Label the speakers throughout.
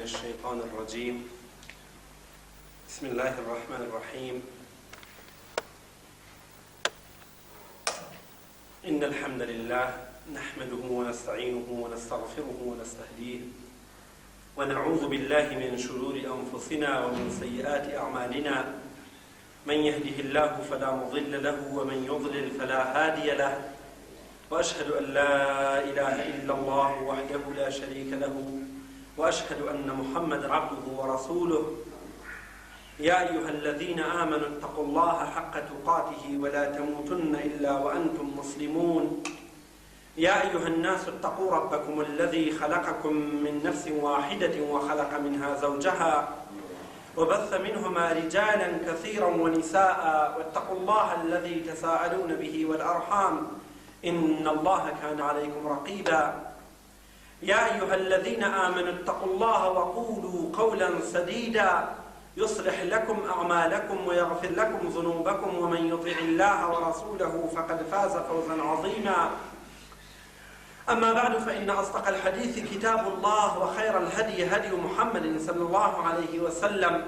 Speaker 1: من الشيطان الرجيم. بسم الله الرحمن الرحيم. إن الحمد لله نحمده ونستعينه ونستغفره ونستهديه ونعوذ بالله من شرور أنفسنا ومن سيئات أعمالنا. من يهده الله فلا مضل له ومن يضلل فلا هادي له. وأشهد أن لا إله إلا الله وحده لا شريك له وأشهد أن محمدا عبده ورسوله. يا أيها الذين آمنوا اتقوا الله حق تقاته ولا تموتن إلا وأنتم مسلمون. يا أيها الناس اتقوا ربكم الذي خلقكم من نفس واحدة وخلق منها زوجها وبث منهما رجالا كثيرا ونساء واتقوا الله الذي تساءلون به والأرحام إن الله كان عليكم رقيبا. يا أيها الذين آمنوا اتقوا الله وقولوا قولا سديدا يصلح لكم أعمالكم ويغفر لكم ذنوبكم ومن يطع الله ورسوله فقد فاز فوزا عظيما. أما بعد فإن أصدق الحديث كتاب الله وخير الهدي هدي محمد صلى الله عليه وسلم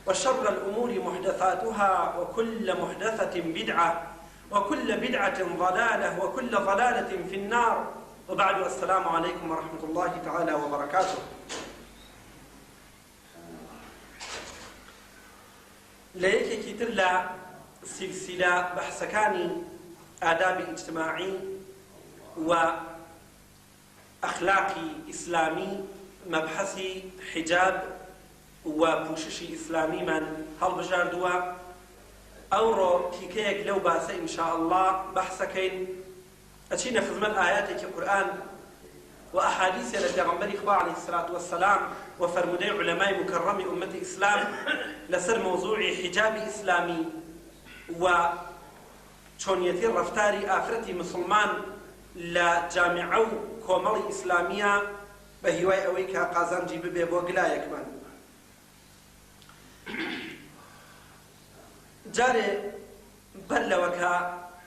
Speaker 1: وشر الأمور محدثاتها وكل محدثة بدعة وكل بدعة ضلالة وكل ضلالة في النار. وبعد السلام عليكم ورحمة الله تعالى وبركاته. لە یەکێکی تر لە سلسلە بەحسەکانی ئادابی ئیجتماعی و ئەخلاقی ئیسلامی مەبحەسی حیجاب و پوششی ئیسلامیمان هەڵبژاردووە. ئەوڕۆ تیکەیەک لەو باسە إن شاء الله بەحسەکەین. ئەچینە خزمەت ئاياتێکی قورئان و ئەحادیثێ لە پێغەمبەری خوا عەلەیهی سڵات وەسەلام و فەرموودەی عولەمای موکەڕەمی ئوممەتی ئیسلام لەسەر مەوزوعی حیجابی ئیسلامی و چۆنیەتی ڕەفتاری ئافرەتی مسوڵمان لە جامیعە و کۆمەڵی ئیسلامیە، بە هیوای ئەوەی کە قازانجی ببێ بۆ گلایەکمان. جارێ بەر لەوە کە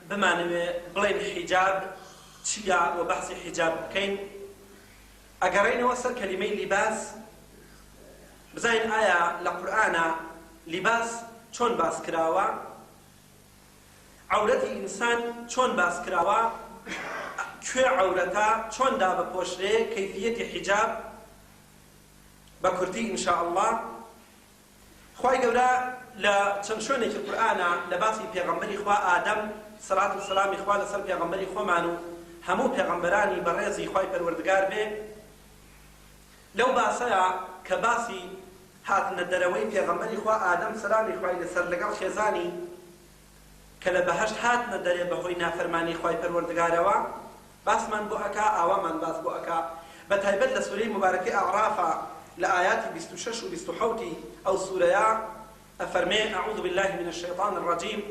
Speaker 1: بمانەوێ بڵێین حیجاب چییە و بەحسی حیجاب بکەین، ئەگەڕێینەوە سەر کەلیمەی لیباس، بزانین ئایا لە قورئانا لیباس چۆن باس کراوە، عەورەتی ئینسان چۆن باس کراوە، کوێ عەورەتە، چۆن دابپۆشرێ، کەیفیەتی حیجاب بە کورتی ان شاء اللە. خوای گەورە لە چەند شوێنێکی قورئانا لە باسی پێغەمبەری خوا ئادەم سەلات و سەلامی خوا لەسەر پێغەمبەری خۆمان و هەموو پێغەمبەرانی بەڕێزی خوای پەروەردگار بێ لەو باسەیا کە باسی هاتنە دەرەوەی پێغەمبەری خوا ئادەم سەلامی خوای لەسەر لەگەڵ خێزانی کە لە بەهەشت هاتنە دەرێ بەهۆی نافەرمانی خوای پەروەردگارەوە باسمان بۆ ئەکا ئاوامان باس بۆ ئەکا بە تایبەت لە سورەی موبارەکەی ئەعرافا لە ئایاتی 26 و 27 ی ئەو سورەیە ئەفەرمێ اعوذ باللە من الشیطان الرجیم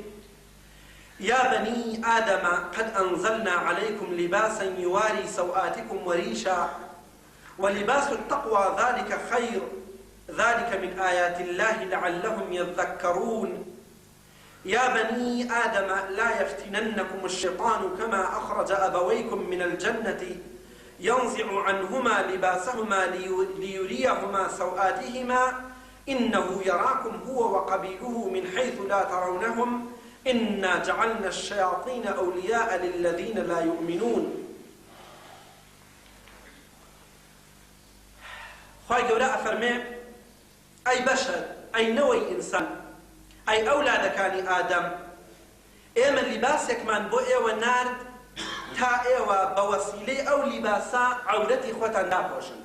Speaker 1: یا بنی آدم قد انزلنا علیکم لباسا یواری سوآتکم وریشا ولباس التقوی ذلک خیر ذلک من آیات اللە لعلهم یذکرون یا بنی آدم لا یفتننکم الشیطان کما اخرج ابویکم من الجنة ینزع عنهما لباسهما لیریهما سوآتهما انه یراکم هو وقبیله من حیث لا ترونهم انا جعلنا الشیاطین اولیاء للذین لا یؤمنون. خوای گەورە ئەفەرمێ ئەی بەشەر، ئەی نەوەی ئینسان، ئەی ئەولادەکانی ئادەم، ئێمە لیباسێکمان بۆ ئێوە نارد تا ئێوە بە وەسیلەی ئەو لیباسە عەورەتی خۆتان داپۆشن.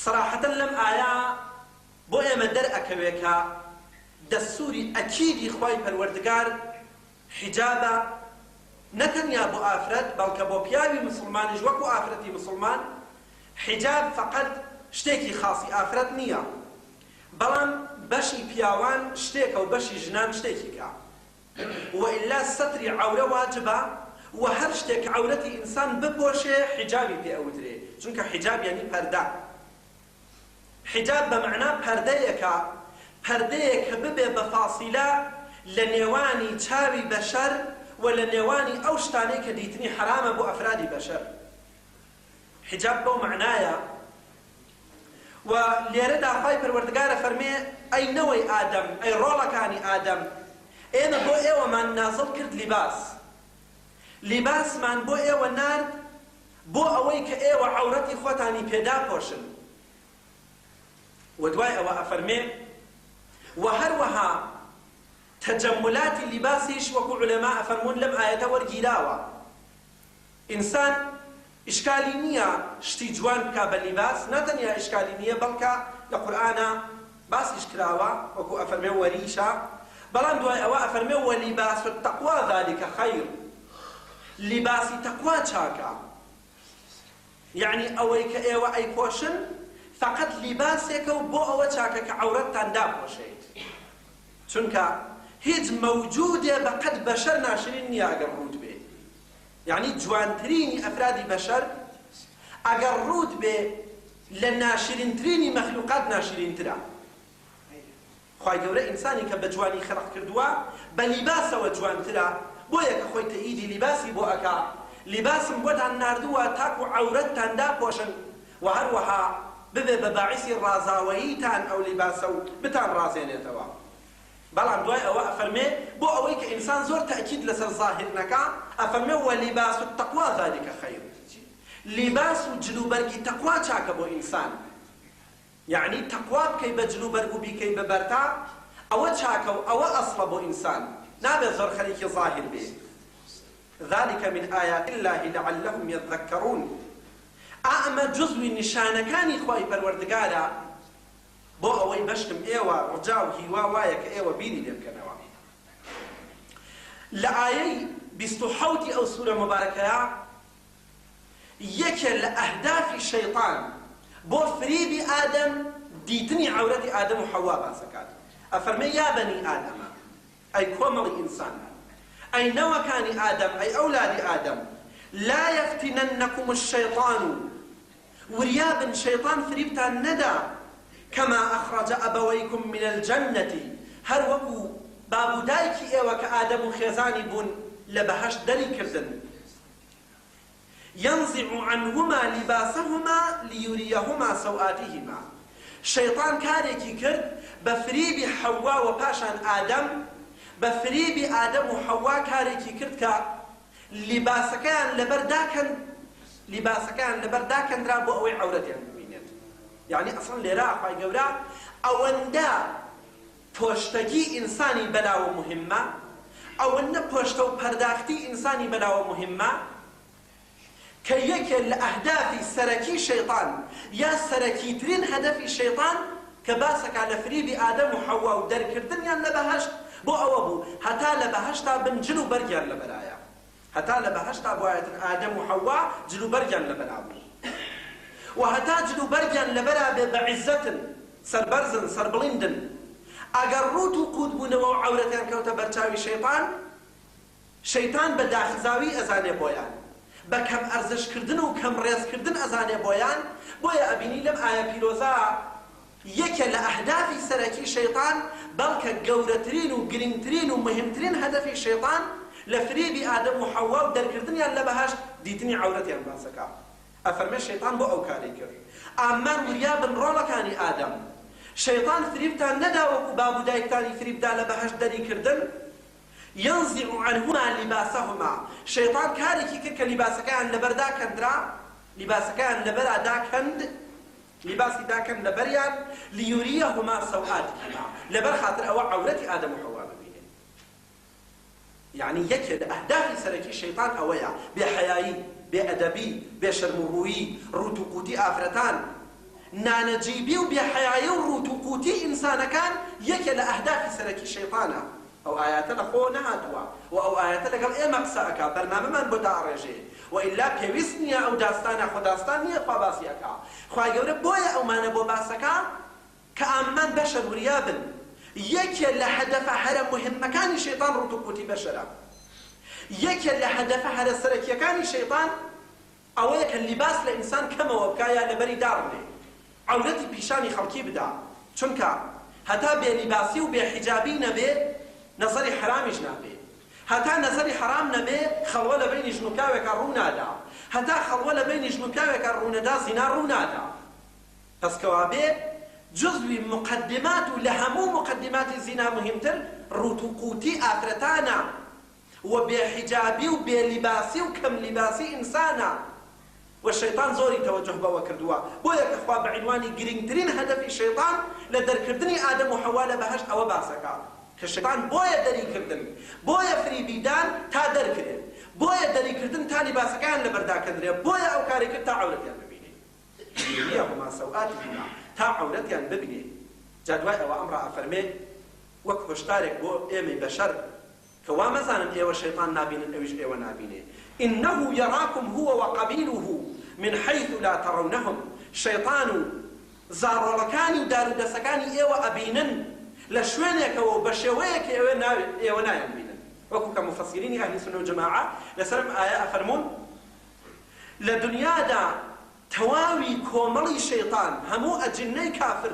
Speaker 1: سەراحەتەن لەم ئایە بۆ ئێمە دەرئەکەوێ کە دەستوری ئەکیدی خوای پەروەردگار حیجابە نە تەنیا بۆ ئافرەت بەڵکە بۆ پیاوی موسڵمانیش وەکو ئافرەتی موسڵمان، حیجاب فەقەت شتێکی خاصی ئافرەت نییە بەڵام بەشی پیاوان شتێکە و بەشی ژنان شتێکیکە وئیلا سەتری عەورە واجبە و هەر شتێک عەورەتی ئینسان بپۆشێ حیجابی پێ ئەوترێ چونکە حیجاب یانی پەردە. حیجاب بە مەعنا پەردەیەکە، پەردەیەک کە ببێ بە فاسیلە لە نێوانی چاوی بەشەر و لە نێوانی ئەو شتانەی کە دیتنی حەرامە بۆ ئەفرادی بەشەر. حیجاب بەو مەعنایە. و لێرەدا خوای پەروەردگار ئەفەرمێ، ئەی نەوەی ئادەم، ئەی ڕۆڵەکانی ئادەم، ئێمە بۆ ئێوەمان نازڵ کرد لیباس، لیباسمان بۆ ئێوە نارد بۆ ئەوەی کە ئێوە عەورەتی خۆتانی پێ داپۆشن. و دوای ئەوە ئەفەرمێ، وە هەروەها تەجەمولاتی لیباسیش وەکو عولەما ئەفەرموون لەم ئایەتە وەرگیراوە. ئینسان ئیشکالی نییە شتی جوان بکا بە لیباس، نە تەنیا ئیشکالی نییە بەڵکە لە قورئانا باسیش کراوە وەکو ئەفەرمێ وەریشە، بەڵام دوای ئەوە ئەفەرمێ ولیباس التقوی ذلک خیر، لیباسی تەقوا چاکە، یەعنی ئەوەی کە ئێوە ئەیپۆشن فەقەت لیباسێکە و بۆ ئەوە چاکە کە عەورەتتان داپۆشێت، چونکە هیچ مەوجودێ بە قەد بەشەر ناشرین نییە ئەگەر ڕووت بێ. یەعنی جوانترینی ئەفرادی بەشەر ئەگەر ڕووت بێ لە ناشرینترینی مەخلوقات ناشرینترە. خوای گەورە ئینسانی کە بە جوانی خەلق کردووە بە لیباسەوە جوانترە بۆیە کە خۆی تەئیدی لیباسی بۆ ئەکا لیباسم بۆتان ناردووە تاکو عەورەتتان داپۆشن وە هەروەها ببێ بە باعیسی ڕازاوەییتان ئەو لیباسە و بتان ڕازێنێتەوە. بەڵام دوای ئەوە ئەفەرمێ بۆ ئەوەی کە ئینسان زۆر تەئکید لەسەر زاهیر نەکا ئەفەرمێ ولباس التقوی ذلک خیر لیباس و جل و بەرگی تەقوا چاکە بۆ ئینسان یەعنی تەقوا بکەی بە جل و بەرگ و بیکەی بە بەرتا ئەوە چاکە و ئەوە ئەسڵە بۆ ئینسان نابێ زۆر خەریکی زاهیر بێ ذلک من آیات اللە لعلهم یذکرون ئا ئەمە جزوی نیشانەکانی خوای پەروەردگارە بۆ ئەوەی بەشکم ئێوە ڕجا و هیوا وایە کە ئێوە بیری لێ بکەنەوە. لە ئایەی 27 ی ئەو سورە موبارەکەیا یەکێ لە ئەهدافی شەیتان بۆ فریبی ئادەم دیتنی عەورەتی ئادەم و حەوا باس ئەکات ئەفەرمێ یا بەنی ئادەمە ئەی کۆمەڵی ئینسان ئەی نەوەکانی ئادەم ئەی ئەولادی ئادەم لا یفتننکم الشیطان وریا بن شەیتان فریبتان نەدا، کما اخرج ابویکم من الجنە، هەر وەکو باب و دایکی ئێوە کە ئادەم و خێزانی بوون لە بەهەشت دەری کردن، ینزع عنهما لباسهما لیریهما سوآتهما، شەیتان کارێکی کرد بە فریبی حەوا و پاشان ئادەم، بە فریبی ئادەم و حەوا کارێکی کرد کە لیباسەکەیان لەبەر داکەند لیباسەکەیان لەبەر داکەندرا بۆ ئەوەی عەورەتیان ببینێت یەعنی ئەسڵەن لێرە خوای گەورە ئەوەندە پۆشتەگی ئینسانی بەلاوە موهیمە ئەوەندە پۆشتە و پەرداختی ئینسانی بەلاوە موهیمە کە یەکێ لە ئەهدافی سەرەکی شەیتان یا سەرەکیترین هەدەفی شەیتان کە باسەکا لە فریبی ئادەم و حەوا و دەرکردنیان لە بەهەشت بۆ ئەوە بوو هەتا لە بەهەشتا بن جل و بەرگیان لەبەرایە هەتا لە بەهەشتا بوایەتن ئادەم و حەوا جل و بەرگیان لەبەرا بوو و هەتا جل و بەرگیان لەبەرا بێ بە عیزەتن سەربەرزن سەربڵیندن ئەگەر ڕووت و قووت بوونەوە و عەورەتیان کەوتە بەرچاوی شەیتان شەیتان بە داخزاوی ئەزانێ بۆیان، بە کەم ئەرزش کردن و کەم ڕێز کردن ئەزانێ بۆیان، بۆیە ئەبینی لەم ئایە پیرۆزە یەکێ لە ئەهدافی سەرەکی شەیتان بەڵکە گەورەترین و گرنگترین و موهیمترین هەدەفی شەیتان لە فریبی ئادەم و حەوا و دەرکردنیان لە بەهەشت دیتنی عەورەتیان باسەکا ئەفەرمێ شەیتان بۆ ئەو کارەی کرد ئامان وریا بن ڕۆڵەکانی ئادەم شەیتان فریبتان نەدا وەکو باب و دایکتانی فریبدا لە بەهەشت دەری کردن ینزع عنهما لباسهما، شەیتان کارێکی کرد کە لیباسەکەیان لەبەر داکەندرا، لیباسەکەیان لەبەرا داکەند، لیباسی داکەند لەبەریان، لیریهما سوآتهما، لەبەر خاتر ئەوە عەورەتی ئادەم و حەوا ببینێ. یەعنی یەکێ لە ئەهدافی سەرەکی شەیتان ئەوەیە، بێ حەیایی، بێ ئەدەبی، بێ شەرم و ڕوویی، ڕووت و قووتی ئافرەتان، نانەجیبی و بێ حەیایی و ڕووت و قووتی ئینسانەکان یەکێ لە ئەهدافی سەرەکی شەیتانە. ئەو ئایەتە لە خۆوە نەهاتووە و ئەو ئایەتە لەگەڵ ئێمە قسە ئەکا بەرنامەمان بۆ دائەڕێژێ و ئیلا پێویست نییە ئەو داستانە خۆ داستان نییە خوا باسی ئەکا خوای گەورە بۆیە ئەومانە بۆ باسەکا کە ئاممان بەشەر وریا بن یەکێ لە هەدەفە هەرە موهیممەکانی شەیتان ڕووت و قووتی بەشەرە یەکێ لە هەدەفە هەرە سەرەکییەکانی شەیتان ئەوەیە کە لیباس لە ئینسان کەمەوە بکا یا لەبەری داڕنێ عەورەتی پیشانی خەڵکی بدا چونکە هەتا بێ لیباسی و بێ حیجابی نەبێ نەزەری حەرامیش نابێ هەتا نەزەری حەرام نەبێ خەڵوە لە بەینی ژن و پیاوێکا ڕوو نادا هەتا خەڵوە لە بەینی ژن و پیاوێکا ڕوونەدا زینا ڕوو نادا. پەس کەوابێ جزوی موقەدیمات و لە هەموو موقەدیماتی زینا موهیمتر ڕووت و قووتی ئافرەتانە و بێ حیجابی و بێ لیباسی و کەم لیباسی ئینسانە و شەیتان زۆری تەوەجوه بەوە کردووە بۆیە کە خوا بە عینوانی گرینگترین هەدەفی شەیتان لە دەرکردنی ئادەم و حەوا لە بەهەشت ئەوە باس ئەکا کە شەیتان بۆیە دەری کردن بۆیە فریبی دان تا دەرکرێن بۆیە دەری کردن تا لیباسەکەیان لەبەر داکەندرێ بۆیە ئەو کارەی کرد تا عەورەتیان ببینێ. لیریهما سوآتهما، تا عەورەتیان ببینێ، جا دوای ئەوە ئەم ڕائەفەرمێ وەک هۆشدارێک بۆ ئێمەی بەشەر کە وا مەزانن ئێوە شەیتان نابینن ئەویش ئێوە نابینێ، انه یراکم هو وقبیله من حیث لا ترونهم، شەیتان و زاڕۆڵەکانی و دارودەسەکانی ئێوە ئەبینن لە شوێنێکەوە و بە شێوەیەک ئێوە نایانبینن، وەکو کە موفەسیرینی ئەهلی سوننە و جەماعە لەسەر ئەم ئایە ئەفەرموون، لە دونیادا تەواوی کۆمەڵی شەیتان، هەموو ئەجنەی کافر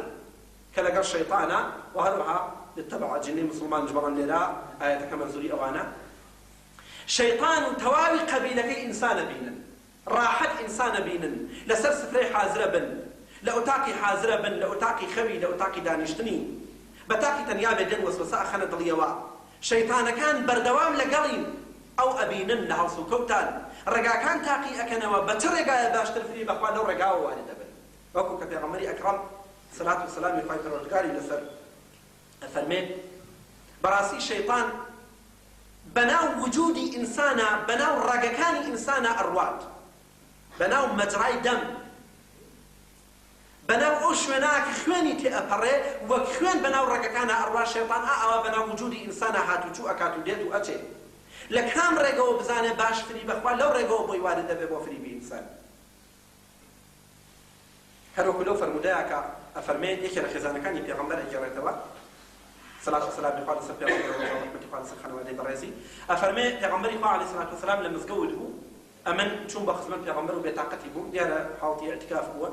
Speaker 1: کە لەگەڵ شەیتانە وە هەروەها بالتبع ئەجنەی موسڵمانیش بەڵام لێرە ئایەتەکە مەنزوری ئەوانە، شەیتان و تەواوی قەبیلەکەی ئینسان ئەبینن، ڕاحەت ئینسان ئەبینن، لەسەر سفرەی حازرە بن، لە ئوتاقی حازرە بن، لە ئوتاقی خەوی، لە ئوتاقی دانیشتنی، بە تاقی تەنیا بێ دێن وەسوەسە ئەخەنە دڵیەوە، شەیتانەکان بەردەوام لەگەڵین، ئەو ئەبینن لە هەڵسوکەوتان، ڕێگاکان تاقی ئەکەنەوە، بە چ ڕێگایە باشتر فری بەخوا لەو ڕێگاوە وارد ئەبن، وەکو کە پێغەمبەری ئەکڕەم سەلات و سەلامی خوای پەروەردگاری لەسەر ئەفەرمێ، بەڕاستی شەیتان بەناو وجودی ئینسانا، بەناو ڕەگەکانی ئینسانا ئەڕوات، بەناو مەجرای دەم، بەناو ئەو شوێنە کە خوێنی تێ ئەپەڕێ وەک خوێن بەناو ڕەگەکانا ئەڕوا شەیتان ئا ئاوا بەناو وجودی ئینسانا هاتوچوو ئەکات و دێت و ئەچێ لە کام ڕێگەوە بزانێ باش فری بەخوا لەو ڕێگەوە بۆی وارد دەبێ بۆ فریبی ئینسان هەروەکو لەو فەرموودەیا کە ئەفەرمێ یەکێ لە خێزانەکانی پێغەمبەر ئەگێڕێتەوە سەلات و سەلامی خوا لەسەر پێغەمبەر و ڕەحمەتی خوا لەسەر خانەوادەی بەڕێزی ئەفەرمێ پێغەمبەری خوا عەلەیهی سەلات وسەلام لە مزگەوت بوو ئەمن چووم بە خزمەت پێغەمبەر و بێتاقەتی بووم، دیارە حاڵەتی ئیعتیکاف بووە،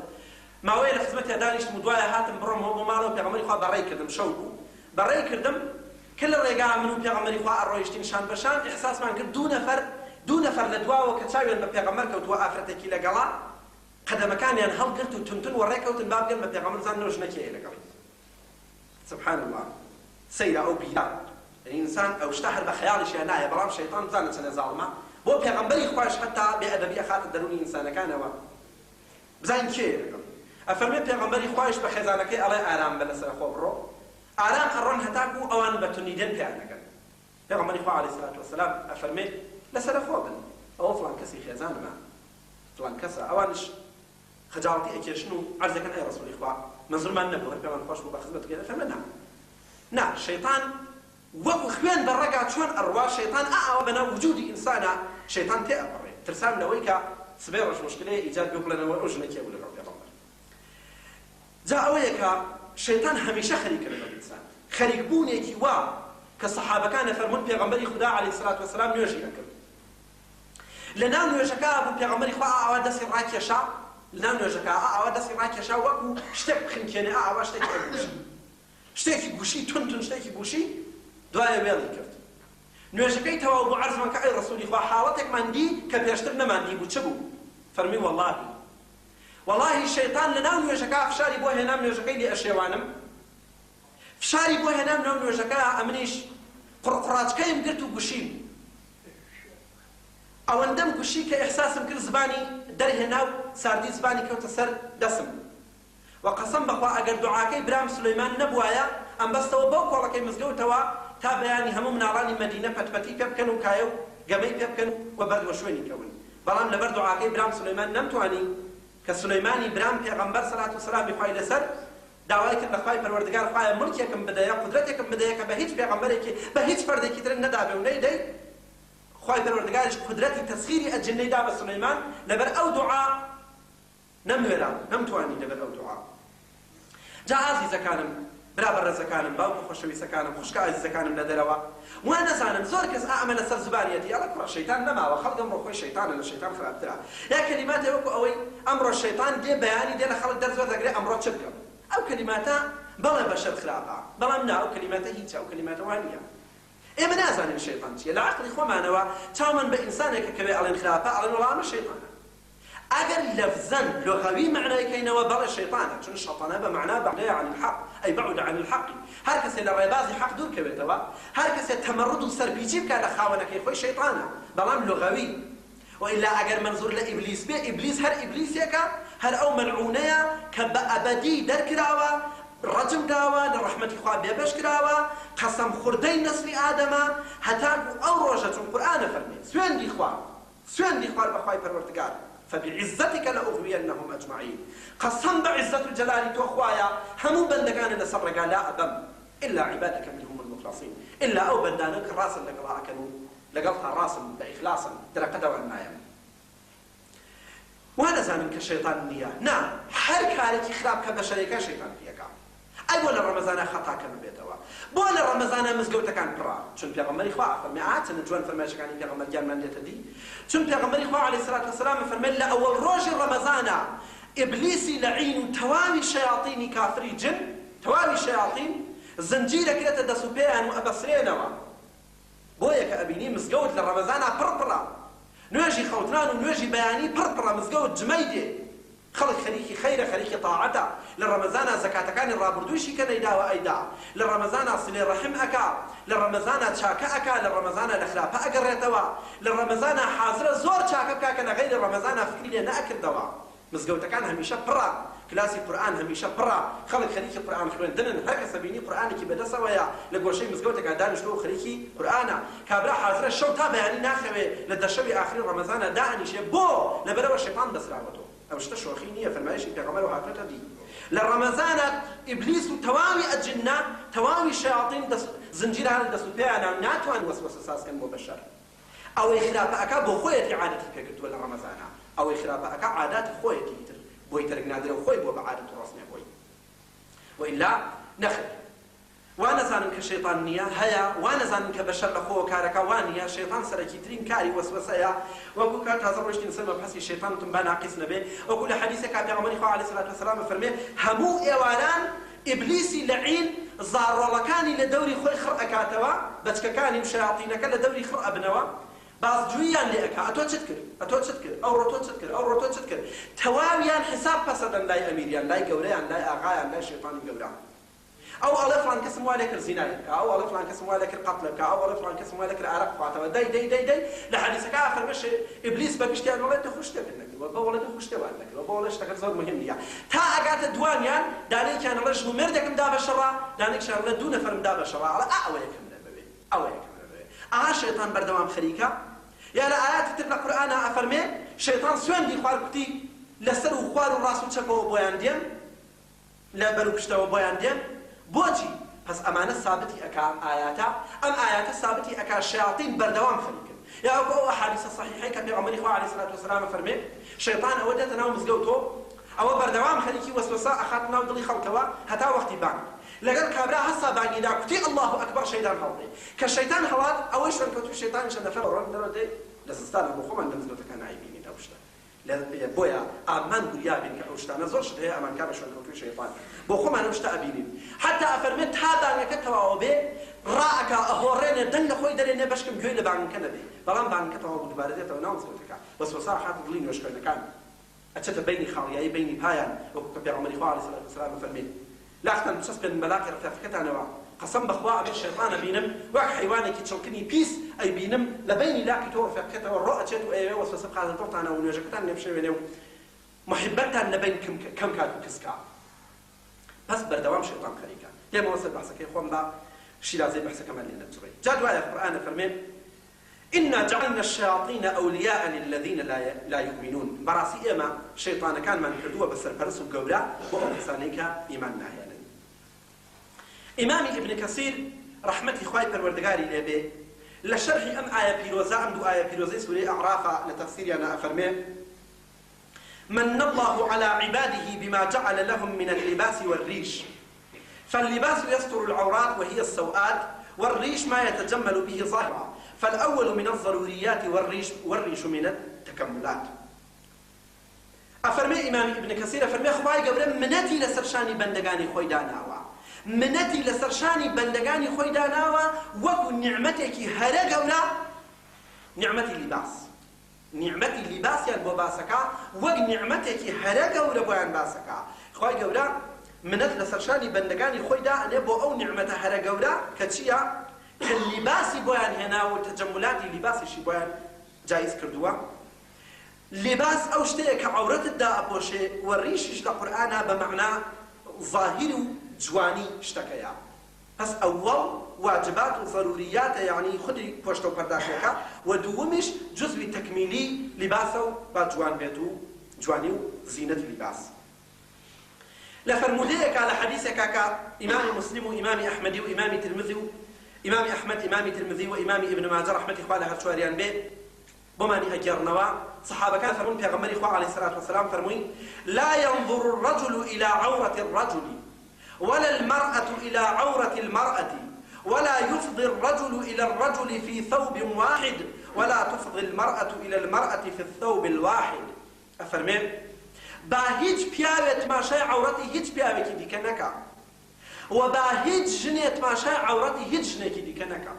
Speaker 1: ماوەیە لە خزمەتیا دانیشتم و دوایە هاتم بڕۆمەوە بۆ ماڵەوە پێغەمبەری خوا بەڕێی کردم، شەو بوو، بەڕێی کردم، کە لە ڕێگا من و پێغەمبەری خوا ئەڕۆیشتین شان بە شان، ئیحساسمان کرد دوو نەفەر، دوو نەفەر لە دواوە کە چاویان بە پێغەمبەر کەوتووە ئافرەتێکی لەگەڵە، قەدەمەکانیان هەڵگرت و تون تون وەڕێ کەوتن با بگەن بە پێغەمبەر بزانن ئەو ژنە کێیە لەگەڵی. سبحان اللە سەیرە ئەو بیرە یەعنی ئینسان ئەو شتە هەر بە خەیاڵیشیا نایە بەڵام شەیتان بزانە چەنێ زاڵمە بۆ پێغەمبەری خوایش حەتا بێ ئەدەبی ئەخاتە دەرونی ئینسانەکانەوە بزانین کێیە لەگەڵ ئەفەرمێ پێغەمبەری خوایش بە خێزانەکەی ئەڵێ ئارام بە لەسەرەخۆ بڕۆ ئارام ئەڕۆن هەتاکوو ئەوان بە تونی دێن پێیان ئەگەن پێغەمبەری خوا علیە سلات وسلام ئەفەرمێ لەسەرەخۆ بن ئەوە فڵان کەسی خێزانمە فڵان کەسە ئەوانش خەجاڵەتی ئەکێشن و عەرز ئەکەن ئەی ڕەسوڵی خوا مەنزورمان نەبوو هەر پێمان خۆش بوو بە خزمەت بکەین ئەفەرمێ نا نا شەیتان وەکو خوێن بە ڕەگا چۆن ئەڕوا شەیتان ئا ئاوا بەناو وجودی ئینسانا شەیتان تێ ئەپەڕێ ترسان لەوەی کە سبەی ڕۆژ موشکلەیە ئیجاد بێ و بڵێنەوە ئەو ژنە کێ بوو لەگەڵ پێغەمبەر جا ئەوەیە کە شەیتان هەمیشە خەریکە لەگەڵ ئینسان خەریک بوونێکی وا کە سەحابەکان ئەفەرموون پێغەمبەری خودا عەلەیهی سەلات وەسەلام نوێژی ئەکرد لەناو نوێژەکە بوو پێغەمبەری خوا ئاوا دەستی ڕاکێشا لەناو نوێژەکە ئاوا دەستی ڕاکێشا وەکو شتێک بخنکێنێ ئاوا شتێکی ئەگوشی شتێکی گوشی تون تون شتێکی گوشی دوایە وێڵی کرد نوێژەکەی تەواو بوو عەرزمان کە ئەی ڕەسولی خوا حاڵەتێکمان دی کە پێشتر نەمان دی بوو چ بوو فەرمی وەڵاهی وەڵاهی شەیتان لەناو نوێژەکە فشاری بۆ هێنام نوێژەکەی لێ ئەشێوانم فشاری بۆ هێنام لەو نوێژەکە ئەمنیش قوڕقوڕاچکەیم گرت و گوشیم ئەوەندەم گوشی کە ئیحساسم کرد زبانی دەرهێنا و ساردی زبانی کەوتە سەر دەسم وە قەسەم بەخوا ئەگەر دوعاکەی برام سولەیمان نەبوایە ئەمبەستەوە بەو کۆڵەکەی مزگەوتەوە تا بەیانی هەموو مناڵانی مەدینە پەتپەتی پێ بکەن و کایە و گەمەی پێ بکەن و بەرد وەشوێنی کەون بەڵام لەبەر دوعاکەی برام سولەیمان نەمتوانی کە سولەیمانی برام پێغەمبەر سەلات و سەلامی خوای لەسەر داوای کرد لە خوای پەروەردگار خوایە موڵکێکم بدەیە قودرەتێکم بدەیە کە بە هیچ پێغەمبەرێکی بە هیچ فەردێکی ترت نەدابێ و نەیدەی خوای پەروەردگاریش قودرەتی تەسخیری ئەجنەی دا بە سولەیمان لەبەر ئەو دوعا نەموێرا نەمتوانی لەبەر ئەو دوعا جا ئازیزەکانم برا بەڕێزەکانم باوکە خۆشەویستەکانم خوشکە ئازیزەکانم لە دەرەوە وا نەزانن زۆر کەس ئا ئەمە لەسەر زبانیەتی ئەڵێ کوڕە شەیتان نەماوە خەڵک ئەمڕۆ خۆی شەیتانە لە شەیتان خراپترە یا کەلیماتێ وەکو ئەوەی ئەمڕۆ شەیتان دێ بەیانی دێ لە خەڵک دەرس وەردەگرێ ئەمڕۆ چ بکەم ئەو کەلیماتە بەڵێ بەشەر خراپە بەڵام نا ئەو کەلیماتە هیچە ئەو کەلیماتە وا نییە ئێمە نازانین شەیتان چییە لە عەقڵی خۆمانەوە چاومان بە ئینسانێک ئەکەوێ ئەڵێن خراپە ئەڵێن وەڵا ئەمە شەیتانە. ئەگەر لەفزەن لغەوی مەعنای کەینەوە بەڵێ شەیتانە، چون شەتەنە بە مەعنا بعدە عن الحق ئەی بعد عن الحق، هەر کەسێ لە ڕێبازی حەق دوور کەوێتەوە، هەر کەسێ تەمەڕود و سەرپیچی بکا لە خاوەنەکەی خۆی شەیتانە، بەڵام لغەوی. وئیلا ئەگەر مەنزور لە ئیبلیس بێ، ئیبلیس هەر ئیبلیسێکە، هەر ئەو مەلعونەیە کە بە ئەبەدی دەرکراوە، ڕەجم داوە، لە ڕەحمەتی خوا بێبەش کراوە، قەسەم خوردەی نەسلی ئادەمە، هەتاکو ئەو ڕۆژە، چون قورئان ئەفەرمێ، سوێندی خوا، سوێندی خوارد بە خوای پەروەردگار، فبعزتک لأغوینهم اجمعین، قەسەم بە عیزەت و جەلالی تۆ خوایە هەموو بەندەکانت لەسەر ڕێگا لا ئەبەم، الا عبادک منهم المخلصین، ئیلا ئەو بەندانە کە ڕاستت لەگەڵا ئەکەن و لەگەڵتا ڕاستن بە ئیخلاسن درەقە دەوان نایەم. وا نەزانن کە شەیتان نییە، نا هەر کارێکی خراپ کە بەشەرێکە شەیتان پێیەکا. ئەی بۆ لە ڕەمەزانا خەتا کەم ئەبێتەوە؟ بۆ لە ڕەمەزانا مزگەوتەکان پڕە؟ چون پێغەمبەری خوا ئەفەرمێ، ئا چەنە جوان فەرمایشەکانی پێغەمبەر گیانمان دێتە دی، چون پێغەمبەری خوا علیە سلات وسلام ئەفەرمێ لە ئەوەڵ ڕۆژی ڕەمەزانا ئیبلیسی لەعین و تەواوی شەیاتینی کافری جن، تەواوی شەیاتین، زنجیر ئەکرێتە دەس و پێیان و ئەبەسرێنەوە. بۆیە کە ئەبینی مزگەوت لە ڕەمەزانا پڕ پڕە، نوێژی خەوتنان و نوێژی بەیانی پڕ پڕە مزگەوت جمەی دێ. خەڵک خەریکی خەیرە خەریکی تاعەتە لە ڕەمەزانا زەکاتەکانی ڕابوردوویشی کە نەیداوە ئەیدا لە ڕەمەزانا سلەی ڕەحم ئەکا لە ڕەمەزانا چاکە ئەکا لە ڕەمەزانا لە خراپە ئەگەڕێتەوە لە ڕەمەزانا حازرە زۆر چاکە بکا کە لە غەیری ڕەمەزانا فکری لێ نەئەکردەوە مزگەوتەکان هەمیشە پڕە کلاسی قورئان هەمیشە پڕە خەڵک خەریکی قورئان خوێندنن هەر کەسە بینی قورئانێکی بەدەسەوەیە لە گۆشەی مزگەوتێکا دانیشتووە و خەریکی قورئانە کابرا حازرە شەو تا بەیانی ناخەوێ لە دە شەوی ئاخری ڕەمەزانا دائەنیشێ بۆ؟ لەبەرئەوە شەیتان بەسراوەتۆ ئەم شتە شۆخی نیە فەرمایشی پێغەمبەرەوە هاتۆتە دی لە ڕەمەزانا ئیبلیس و تەواوی ئەجنە تەواوی شەیاتین دەست زنجیر هەر دەست و پێیانە و ناتوان وەسوەسە ساز کەن بۆ بەشەر ئەوەی خراپە ئەکا بۆ خۆیەتی عادەتی پێکردووە لە ڕەمەزانا ئەوەی خراپە ئەکا عاداتی خۆیەتی ئیتر بۆی تەرک نادرێ و خۆی بووە بە عادەت و ڕەسمێ بۆی وئیلا نەخێر وا نەزانن کە شەیتان نییە، هەیە، وا نەزانن کە بەشەر لە خۆوە کارەکا، وا نییە، شەیتان سەرەکیترین کاری وەسوەسەیە، وەکو کە تازە ڕۆیشتین سەر مەبحەسی شەیتان وتم با ناقیس نەبێ، وەکو لە حەدیسێکا پێغەمبەری خوا علیە سلات وسلام ئەفەرمێ، هەموو ئێواران ئیبلیسی لەعین زاڕۆڵەکانی لە دەوری خۆی خڕ ئەکاتەوە، بەچکەکانی و شەیاتینەکە لە دەوری خڕ ئەبنەوە، بازجوییان لێ ئەکا، ئەتۆ چت کرد؟ ئەتۆ چت کرد؟ ئەوڕۆ تۆ چت کرد؟ ئەوڕۆ تۆ چت کرد؟ تەواویان حیساب پەسەدەن لای ئەمیریان، لای گەورەیان، لای ئاغایان، لای شەیتانی گەورە. ئەو ئەڵێ فڵان کەسم وا لێکرد زینای بکا، ئەو ئەڵێ فڵان کەسم وا لێکرد قەتڵێ بکا، ئەو ئەڵێ فڵان کەسم وا لێکرد ئارەق بخواتەوە، دەی دەی دەی دەی، لە حەدیسەکە ئەفەرمێ شەی ئیبلیس بە گشتیان ئەڵێ تۆ خۆ شتێکت نەکردووە، بەو ئەڵێ تۆ خۆ شتێ وات نەکردووە، بەو ئەڵێ شتەکەت زۆر موهیم نییە، تا ئەگاتە دوانیان، دانەیەکیان ئەڵێ ژن و مێردێکم دا بە شەڕا، دانەیەکیشیان ئەڵێ دوو نەفەرم دا بە شەڕا، ئەڵێ ئا ئەوە یەکەم نەمەوێ، ئەوە یەکەم نەمەوێ، ئەها شەیتان بەردەوام خەریکە، یا لە ئایاتی تر لە قورئانا ئەفەرمێ شەیتان سوێندی خوارد کوتی لە سەر و خوار و ڕاست و چەپەوە بۆیان دێم، لە بەر و پشتەوە بۆیان دێن بۆچی پەس ئەمانە سابتی ئەکا ئەم ئایاتە ئەم ئایاتە سابتی ئەکا شەیاتین بەردەوام خەریکن یا وەکو ئەو ئەحادیسە سەحیحەی کە پێغەمبەری خوا عەلەیهی سەلات وەسەلام ئەفەرمێ شەیتان ئەوە دێتە ناو مزگەوتۆ ئەوە بەردەوام خەریکی وەسوەسە ئەخاتە ناو دڵی خەڵکەوە هەتا وەختی بانگ لەگەڵ کابرا هەستا بانگی دا کوتی اللە اکبر شەیتان هەڵدێ کە شەیتان هەڵات ئەوەی شوێنکەوتوی شەیتانیشە نەفەر ڕۆن دەرۆ دێ لە زستانا بۆ خۆمان لە مزگەوتەکان نایبینین ئەو شتە لە بۆیە ئامان وریا بین کە ئەو شتانە زۆر شت هەیە ئەمانکا بە شوێنکەوتووی شەیتان بۆ خۆمان ئەو شتە ئەبینین حەتا ئەفەرمێ تا بانگەکە تەواوە بێ ڕائەکا ئەهۆڕێنێ دەنگ لە خۆی دەرێنێ بەشکم گوێی لە بانگەکە نەبێ بەڵام بانگەکە تەواو بوو دوبارە دێتەوە ناو مزگەوتەکە وەسوەسە ئەخاتە دڵی نوێژخوێنەکان ئەچێتە بەینی خاڵیایی بەینی پایان وەکو کە پێغەمبەری خوا علیە سلات وسلام ئەفەرمێ لاقتان بچەسپێنن بە لاقی ڕەفیقەکەتانەوە، قەسەم بە خوا ئەمن شەیتان ئەبینم وەک حەیوانێکی چڵکنی پیس ئەیبینم لە بەینی لاقی تۆ و ڕەفیقەکەتەوە ڕۆ ئەچێت و ئەیەوێ وەسوەسە بخاتە دڵتانەوە و نوێژەکەتان لێ بشێوێنێ و موحیبەتتان لە بەین کەم کات و کز کا. پەس بەردەوام شەیتان خەریکە. دێمەوە سەر بەحسەکەی خۆم با شیرازەی بەحسەکەمان لێ نەپچڕێ. جا دوایە قورئان ئەفەرمێ، انا جعلنا الشیاطین اولیاء للذین لا یومنون، بەڕاستی ئێمە شەیتانەکانمان کردووە بە سەرپەرست و گەورە بۆ ئەو کەسانەی کە ئیمان ناهێنن. ئیمامی ئیبن کەسیر ڕەحمەتی خوای پەروەردگاری لێ بێ لە شەرحی ئەم ئایە پیرۆزە، ئەم دوو ئایە پیرۆزەی سورەی ئەعرافە لە تەفسیریانا ئەفەرمێ، من اللە علی عباده بما جعل لهم من اللباس والریش فاللباس يستر العورات وهي السوءات والريش ما يتجمل به ظاهرا فالأول من الضروريات والريش والريش من التكملات. ئەفەرمێ ئیمام ئیبن کەسیر ئەفەرمێ خوای گەورە منەتی لەسەر شانی بەندەگانی خۆی داناوە منەتی لەسەر شانی بەندەگانی خۆی داناوە وەکو نیعمەتێکی هەرە گەورە نیعمەتی لیباس. نیعمەتی لیباسیان بۆ باسەکا وەک نیعمەتێکی هەرە گەورە بۆیان باسەکا. خوای گەورە منەت لەسەر شانی بەندەکانی خۆی دائەنێ بۆ ئەو نیعمەتە هەرە گەورە کە چیە؟ کە لیباسی بۆیان هێناوە و تەجەمولاتی لیباسیشی بۆیان جایز کردووە. لیباس ئەو شتەیە کە عەورەتت دائەپۆشێ و ڕیشیش لە قورئانا بە مەعنا زاهیر و جوانی شتەکەیە. پەس ئەوەڵ واجبات و زەروریاتە یەعنی خودی پۆشتە و پەرداخێکە و دووەمیش جوزوی تەکمیلی لیباسە و با جوان بێت و جوانی و زینەتی لیباس لە فەرموودەیەکا لە حەدیسێکا کە ئیمامی موسلیم و ئیمامی ئەحمەدی و ئیمامی ترمذی و ئیمامی ئەحمەد ئیمامی ترمذی و ئیمامی ئیبن ماجە ڕەحمەتی خوا لە هەر چواریان بێ بۆمانی ئەگێڕنەوە صحابەکان فەرموون پێغەمبەری خوا علیە الصلوة والسلام فەرمووی لا ينظر الرجل إلى عورة الرجل ولا المرأة إلى عورة المرأة ولا يفضي الرجل إلى الرجل في ثوب واحد ولا تفضي المرأة إلى المرأة في الثوب الواحد ئەفەرمێ با هیچ پیاوێ تماشای عەورەتی هیچ پیاوێکی دیکە نەکا و با هیچ ژنێ تماشای عەورەتی هیچ ژنێکی دیکە نەکا.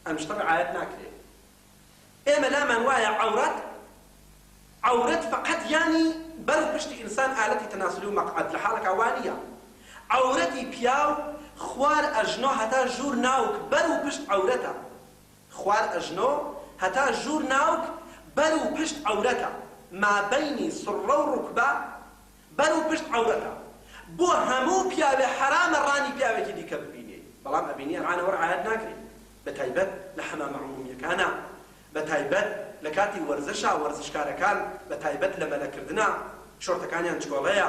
Speaker 1: ئەم شتە ڕعایەت ناکرێ. ئێمە لامان وایە عەورەت عەورەت فەقەت یانی بەر و پشتی ئینسان ئالەتی تەناسولی و مەقعەد لە حاڵێکا وا نییە. عەورەتی پیاو خوار ئەژنۆ هەتا ژوور ناوک بەر و پشت عەورەتە. خوار ئەژنۆ هەتا ژوور ناوک بەر و پشت عەورەتە، مابەینی سڕە و ڕوکبە بەر و پشت عەورەتە، بۆ هەموو پیاوێ حەرامە ڕانی پیاوێکی دیکە ببینێ، بەڵام ئەبینی ئەرعانەوە ڕعایەت ناکرێ بەتایبەت لە حەمامە عمومیەکانا، بەتایبەت لە کاتی وەرزشا وەرزشکارەکان بەتایبەت لە مەلەکردنا شۆرتەکانیان چکۆڵەیە،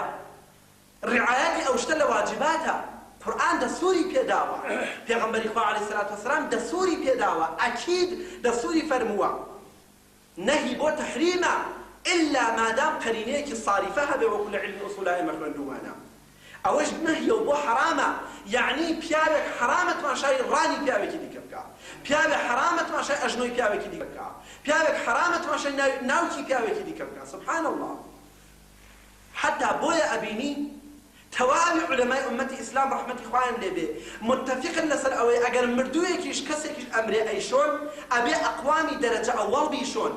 Speaker 1: ڕیعایەتی ئەو شتە لە واجباتە، قورئان دەستوری پێداوە، پێغەمبەری خوا علیە سلات وسلام دەستوری پێداوە، ئەکید دەستوری فەرمووە، نەهی بۆ تەحریمە ئیلا مادام قەرینەیەکی ساریفە هەبێ وەکو لە عیلمی ئوسولا ئێمە خوێندوومانە، ئەوەش نەهیە و بۆ حەرامە، یەعنی پیاوێک حەرامە تماشای ڕانی پیاوێکی دیکە بکا، پیاوێ حەرامە تماشای ئەژنۆی پیاوێکی دیکە بکا، پیاوێک حەرامە تماشای ناوکی پیاوێکی دیکە بکا، سبحان اللە. حەتا بۆیە ئەبینی تەواوی عولەمای ئوممەتی ئیسلام ڕەحمەتی خوایان لێ بێ متفقن لەسەر ئەوەی ئەگەر مردوویەکیش کەسێکیش ئەمرێ ئەیشۆن ئەبێ ئەقوامی دەرەجە ئەوەڵ بیشۆن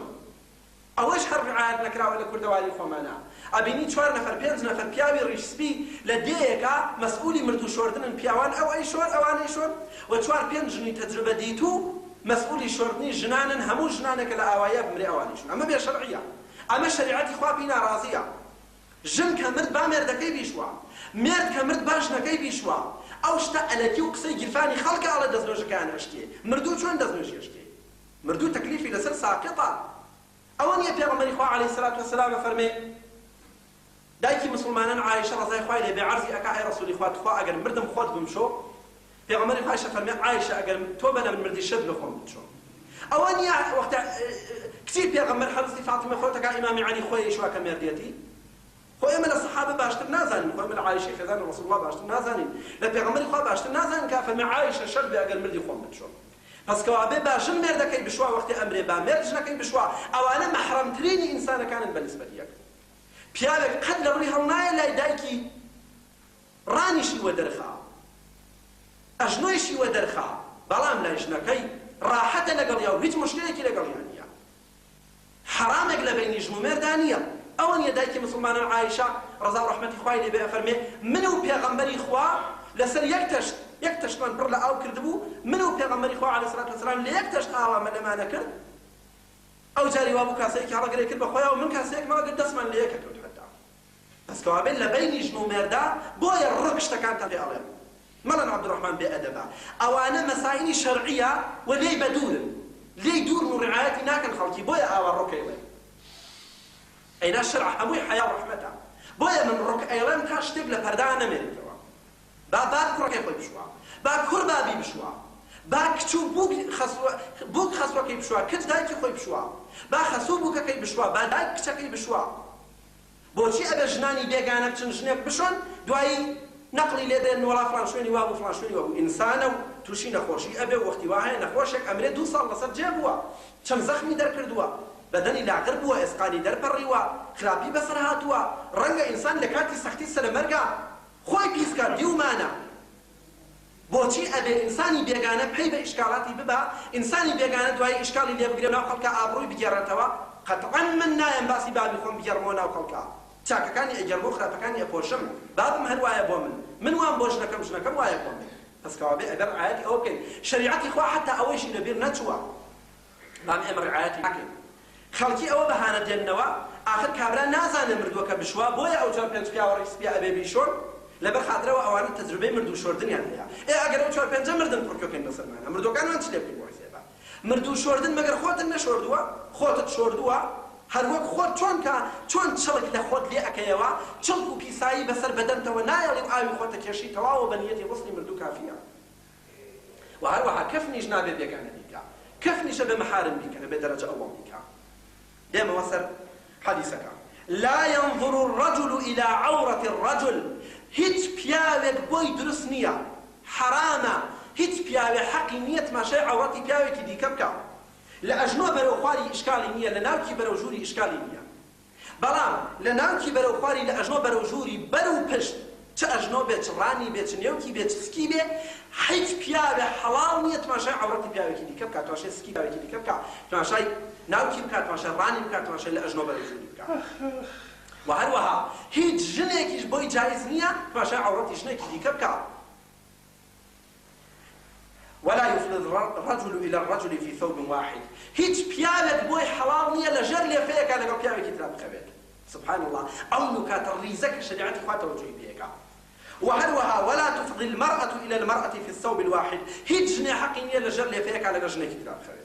Speaker 1: ئەوەش هەر ڕعایەت نەکراوە لە کوردەواری خۆمانا ئەبینی چوار نەفەر پێنج نەفەر پیاوی ڕیش سپی لە دێیەکا مەسئولی مردوو شۆردنن پیاوان ئەو ئەیشۆن ئەوان ئەیشۆن و چوار پێنج ژنی تەجروبە دیتوو مەسئولی شۆردنی ژنانن هەموو ژنانێکە لە ئاواییا بمرێ ئەوانیشن ئەمە بێ شەرعیە ئەمە شەریعەتی خوا پێی ناڕازیە ژن کە مرد با مێردەکەی بیشوا مێرد کە مرد با ژنەکەی بیشوا ئەو شتە ئەلەکی و قسەی گیرفانی خەڵکە ئەڵێ دەستنوێژەکەیان ئەشکێ مردوو چۆن دەستنوێژی ئەشکێ مردوو تەکلیفی لەسەر ساقیطە ئەوە نیە پێغەمبەری خوا علیە سلات وسلام ئەفەرمێ دایکی موسڵمانان عائیشە ڕەزای خوای لێ بێ عەرزی ئەکا ئەی ڕەسوڵی خوا تخوا ئەگەر مردم خۆت بمشۆ پێغەمبەری خوایش ئەفەرمێ عائیشە ئەگەر تۆ بە لە من مردی شەرت بێ خۆم بتشۆم ئەوە نییە وەختە کچی پێغەمبەر حەزرەتی فاتیمە خۆتەکا ئیمامی عەلی خۆی ئیشوا کە مێردیەتی خۆ ئێمە لە سەحابە باشتر نازانین خۆ ئێمە لە عائیشەی خێزانی ڕەسوڵ اللە باشتر نازانین لە پێغەمبەری خوا باشتر نازانین کە ئەفەرمێ عائیشە شەرت بێ ئەگەر مردی خۆم بتشۆم پەس کەوابێ با ژن مێردەکەی بشوا وەختی ئەمرێ با مێرد ژنەکەی بشوا ئەوانە مەحرەمترینی ئینسانەکانن بە نیسبەت یەک پیاوێک قەت لە ڕووی هەڵنایە لای دایکی ڕانیشی وەدەرخا ئەژنۆیشی وەدەرخا بەڵام لای ژنەکەی ڕاحەتە لەگەڵیا و هیچ موشکلێکی لەگەڵیا نییە حەرامێک لە بەینی ژن و مێردا نییە ئەوە نییە دایکی مسوڵمانان عائیشە ڕەزا و ڕەحمەتی خوای لێ بێ ئەفەرمێ من و پێغەمبەری خوا لەسەر یەک تەشت یەک تەشتمان پڕ لە ئاو کردبوو من و پێغەمبەری خوا علیه الصلاة والسلام لە یەک تەشت ئاوا مەلەمانە کرد ئەو جاری وابوو کاسەیەکی هەڵەگرێ کرد بە خۆیا و من کاسەیەکم هەڵگرت دەستمان لە یەک ئەکەوت حەتا پەس کەوابێ لە بەینی ژن و مێردا بۆیە ڕک شتەکانتان پێ ئەڵێم مەڵێن عەبدولڕەحمان بێ ئەدەبە ئەوانە مەسائیلی شەرعیە و لێی بەدوورن لێی دوورن و ڕعایەتی ناکەن خەڵکی بۆیە ئاوا ڕک ئەیڵێن ئەینا شەرع هەمووی حەیا و ڕەحمەتە بۆیە من ڕک ئەیڵێم تا شتێک لە پەردا نەمێنێتەوە با باب کوڕەکەی خۆی بشوا با کوڕ بابی بشوا با کچ و بووک خەسوە بووک خەسوەکەی بشوا کچ دایکی خۆی بشوا با خەسوو بووکەکەی بشوا با دایک کچەکەی بشوا بۆچی ئەبێ ژنانی بێگانە بچن ژنێک بشۆن دوایی نەقڵی لێ دێن وەڵا فڵان شوێنی وابوو فڵان شوێنی وابوو ئینسانە و تووشی نەخۆشی ئەبێ و وەختی وا هەیە نەخۆشێک ئەمرێ دوو ساڵ لەسەر جێ بووە چەند زەخمی دەرکردووە بەدەنی لاغر بووە ئێسقانی دەرپەڕیوە خراپی بەسەر هاتووە ڕەنگە ئینسان لە کاتی سەختی سەرەمەرگا خۆی پیس کات دیومانە بۆچی ئەبێ ئینسانی بێگانە پەی بە ئیشکالاتی ببا ئینسانی بێگانە دوایی ئیشکالی لێ بگرێ ناو خەڵکا ئابڕووی بگێڕێتەوە. قەتعەن من نایەم باسی بابی خۆم بگێڕمەوە ناو خەڵکا. چاکەکانی ئەگێڕم و خراپەکانی ئەپۆشم. بابم هەر وایە بۆ من. من وام بۆ ژنەکەم، ژنەکەم وایە بۆ من. پەس کەوابێ ئەبێ ڕعایەتی ئەوە بکەین. شەریعەتی خوا حەتا ئەوەیشی لە بیر نەچووە. بەڵام ئێمە ڕعایەتی ناکەین. خەڵکی ئەوە بەهانە دێننەوە، ئاخر کابرا نازانێ مردووەکە بشوا، بۆیە ئەو چوار پێنج پیاوە ڕیش سپیە ئەبێ بیشۆن، لەبەر خاترەوە ئەوانە تەجروبەی مردوو شۆردنیان هەیە. ئێ ئەگەر ئەو چوار پێنجە مردن پڕکۆکەین بەسەرمانا، مردووەکانمان چ لێ بکەین بۆ حسێبە؟ مردوو شۆردن مەگەر خۆتت نەشۆردووە؟ خۆتت شۆردووە؟ هەر وەک خۆت چۆن کە چۆن چڵک لە خۆت لێ ئەکەیەوە، چڵک و پیسایی بەسەر بەدەنتەوە نایەڵی و ئاوی خۆت ئەکێشی تەواوە بە نیەتی غوسڵی مردوو کافیە. وە هەروەها کەفنیش نابێ بێگانە بیکا کەفنیش ئەبێ مەحارم بیکەن ئەبێ دەرەجە ئەوەڵ بیکا دێمەوە سەر حەدیسەکە لا ينظر الرجل إلى عورة الرجل هیچ پیاوێک بۆی دروست نییە حەرامە هیچ پیاوێ حەقی نییە تماشای عەوڕەتی پیاوێکی دیکە بکا لە ئەژنۆ بەرەو خواری ئیشکالی نییە لە ناوکی بەرەو ژووری ئیشکالی نییە بەڵام لە ناوکی بەرەو خواری لە ئەژنۆ بەرەو ژووری بەر و پشت چ ئەژنۆ بێ چ ڕانی بێ چ نێوکی بێ چ سکی بێ حیچ پیاوێ حەڵاڵ نیە تماشای عەورەتی پیاوێکی دیکە بکا تماشای سکی پیاوێکی دیکە بکا تماشای ناوکی بکا تماشای ڕانی بکا تماشای لە ئەژنۆ بەرەو ژووری بکا وە هەروەها هیچ ژنێکیش بۆی جایز نیە تماشای عەورەتی ژنێکی دیکە بکا. ولا یفضی الرجل الی الرجل فی ثوب واحد، هیچ پیاوێک بۆی حەڵاڵ نیە لە ژێر لێفەیەکا لەگەڵ پیاوێکی ترا بخەوێت، سبحان اللە ئەو نوکاتە ڕیزە کە شەریعەتی خوا تەوەجوهی پێ ئەکا. وە هەروەها ولا تفضی المرأة الی المرأة فی الثوب الواحد، هیچ ژنێ حەقی نیە لە ژێر لێفەیەکا لەگەڵ ژنێکی ترا بخەوێت.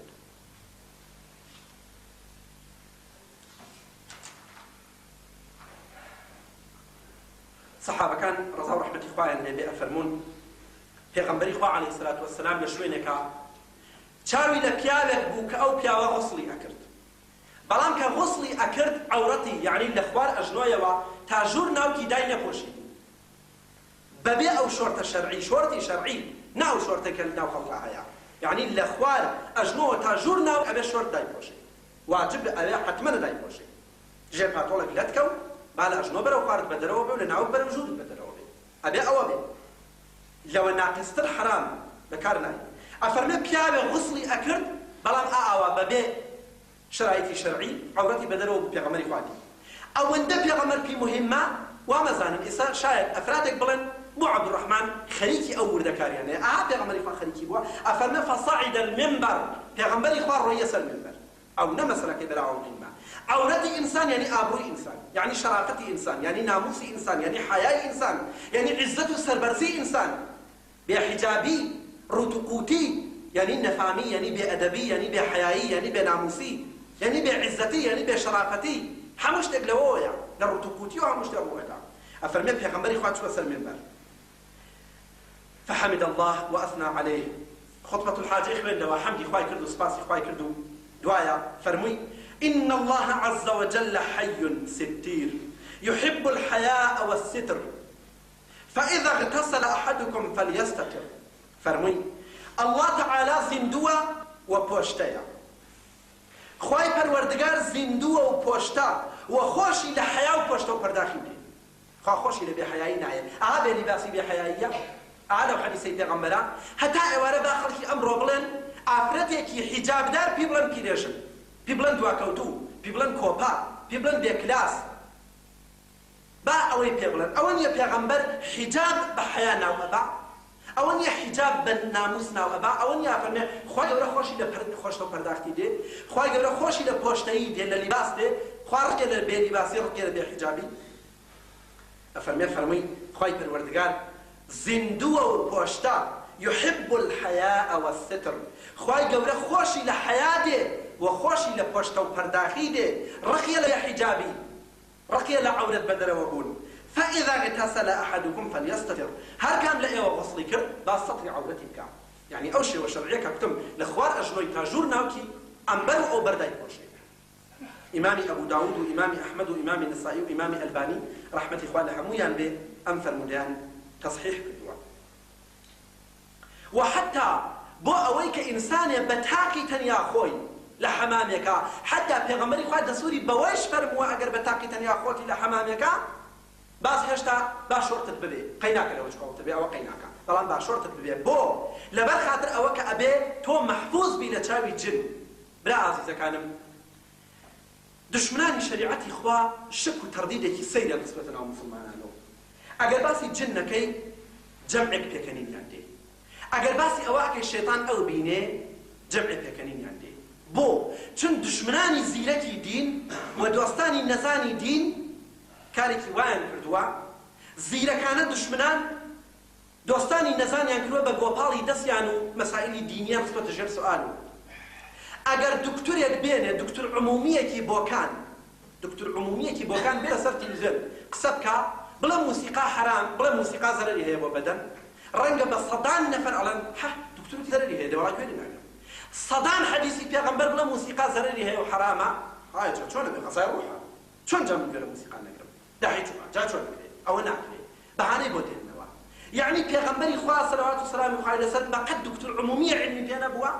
Speaker 1: سەحابەکان ڕەزا و ڕەحمەتی خوایان لێ بێ ئەفەرموون پێغەمبەری خوا عەلەیهی سەلات وەسەلام لە شوێنێکا چاوی لە پیاوێک بوو کە ئەو پیاوە غوسڵی ئەکرد بەڵام کە غوسڵی ئەکرد عەورەتی یەعنی لە خوار ئەژنۆیەوە تا ژوور ناوکی دای نەپۆشیبوو بەبێ ئەو شۆرتە شەرعی شۆرتی شەرعی نا ئەو شۆرتەی کە لەناو خەڵکا هەیە یەعنی لە خوار ئەژنۆوە تا ژوور ناوک ئەبێ شۆرت دایپۆشێ واجب ئەوێ حەتمەنە دایپۆشێ ژێر پاتۆڵێک لەت کە و با لە ئەژنۆ بەرەو خوارت بە دەرەوە بێ و لە ناوک بەرەو ژوورت بە دەرەوە بێ ئەبێ ئەوە بێ لەوە ناقیستر حەرامە بە کار نایەت ئەفەرمێ پیاوێ غوسڵی ئەکرد بەڵام ئا ئاوا بە بێ شەرایتی شەرعی عەورەتی بە دەرەوە بوو پێغەمبەری خوا دی ئەوەندە پێغەمبەر پی موهیمە وا مەزانن ئیستا شایەد ئەفرادێک بڵێن بۆ عەبدولڕەحمان خەریکی ئەو وردەکاریانەیە ئەها پێغەمبەری خوا خەریکی بووە ئەفەرمێ فصعد المنبر پێغەمبەری خوا ڕۆییە سەر مینبەر ئەو نە مەسەلەکەی بەلاوە موهیمە عەورەتی ئینسان یانی ئابڕووی ئینسان یانی شەرافەتی ئینسان یانی ناموسی ئینسان یانی حەیای ئینسان یانی عیزەت و سەربەرزی ئینسان بێ حیجابی ڕووت و قووتی یانی نەفامی یانی بێ ئەدەبی یانی بێ حەیایی یانی بێ ناموسی یانی بێ عیزەتی یانی بێ شەرافەتی هەموو شتێک لەوەوەیە لە ڕووت و قووتیەوە هەموو شتێ ڕوو ئەدا ئەفەرمێ پێغەمبەری خوا چووە سەر مینبەر فحمد اللە واثنی علیه خطبە الحاجەی خوێندەوە حەمدی خوای کرد و سوپاسی خوای کرد و دوایە فەرمووی ان اللە عز وجل حی ستیر یحب الحیاء والستر فاذا اغتسل احدکم فلیستتر فەرمووی اللە تعالی زیندووە و پۆشتەیە خوای پەروەردگار زیندووە و پۆشتە و خۆشی لە حەیا و پۆشتە و پەرداخی دێ خوا خۆشی لە بێ حەیایی نایەت ئەها بێ لیباسی بێ حەیاییە ئەها لەو حەدیسەی پێغەمبەرە هەتا ئێوارە با خەڵکی ئەمڕۆ بڵێن ئافرەتێکی حیجابدار پی بڵێن پیرێژن پی بڵێن دواکەوتوو پی بڵێن کۆپە پی بڵێن بێ کلاس با ئەوەی پێ بڵێن ئەوە نیە پێغەمبەر حیجاب بە حەیا ناو ئەبا ئەوە نیە حیجاب بە ناموس ناو ئەبا ئەوە نیە ئەفەرمێ خوای گەورە خۆشی لە خۆشتە و پەرداختی دێ خوای گەورە خۆشی لە پۆشتەیی دێ لە لیباس دێ خوا ڕقێ لە بێ لیباسی ڕقێ لە بێ حیجابی ئەفەرمێ فەرمووی خوای پەروەردگار زیندووە و پۆشتە یحب الحیاء والستر خوای گەورە خۆشی لە حەیا دێ و خۆشی لە پۆشتە و پەرداخی دێ ڕقێ لە بێ حیجابی ڕقێ لە عەورەت بەدەرەوە بوون، فاذا اغتسل احدکم فلیستتر، هەر کام لە ئێوە غوسڵی کرد با سەتری عەورەتی بکا، یەعنی ئەو شێوە شەرعیە کە کوتم لە خوار ئەژنۆی تا ژوور ناوکی ئەمبەر و ئەوبەر دایپۆشێ. ئیمامی ئەبو داود و ئیمامی ئەحمەد و ئیمامی نەسائی و ئیمامی ئەلبانی ڕەحمەتی خوا لە هەموویان بێ ئەم فەرموودەیان تەسحیح کردووە. وە حەتتا بۆ ئەوەی کە ئینسانێ بە تاقی تەنیا خۆی لە حەمامێکا حەتتا پێغەمبەری خوا دەسوری بەوەیش فەرمووە ئەگەر بە تاقی تەنیا خۆتی لە حەمامێکا باس هێشتا با شۆرتت ببێ قەیناکە لەوە چکۆڵتر بێ ئەوە قەیناکە بەڵام با شۆرتت ببێ بۆ لەبەر خاتر ئەوە کە ئەبێ تۆ مەحفوز بی لە چاوی جن برا ئازیزەکانم. دوشمنانی شەریعەتی خوا شک و تەڕدیدێکی سەیریان خستوەتە ناو موسڵمانانەوە. ئەگەر باسی جن نەکەی جەمعێک پێکەنینیان دێ. ئەگەر باسی ئەوە ئەکەی شەیتان ئەو بینێ جەمعێ پێکەنینیان دێ. بۆ؟ چون دوشمنانی زیرەکی دین و دۆستانی نەزانی دین کارێکی وایان کردووە زیرەکانە دوشمنان دۆستانی نەزانیان کردوە بە گۆپاڵی دەستیان و مەسائیلی دینیان خستۆتە ژێر سوئال و ئەگەر دوکتورێک بێنێ دوکتور عمومیەکی بۆکان دوکتور عمومیەکی بۆکان بێتە سەر تلویزیۆن قسە بکا بڵێ موسیقا حەرام بڵێ موسیقا زەرەری هەیە بۆ بەدەن ڕەنگە بە سەدان نەفەر ئەڵێن هە دوکتور وتی زەرەری هەیە دە وەڵا گوێ لێ ناگرم سەدان حەدیسی پێغەمبەر بڵێ موسیقا زەرەری هەیە و حەرامە هایە جا چۆن ئەبێ غەزای ڕوحە چۆن جا من گوێ لە موسیقا نەگرم دە هیچ وا جا چۆن ئەکرێ ئەوە ناکرێ بەهانەی بۆ دێننەوە یەعنی پێغەمبەری خوا سەلەوات و سەلامی خوای لەسەر بەقەد دکتور عمومیە عیلمی پێ نەبووە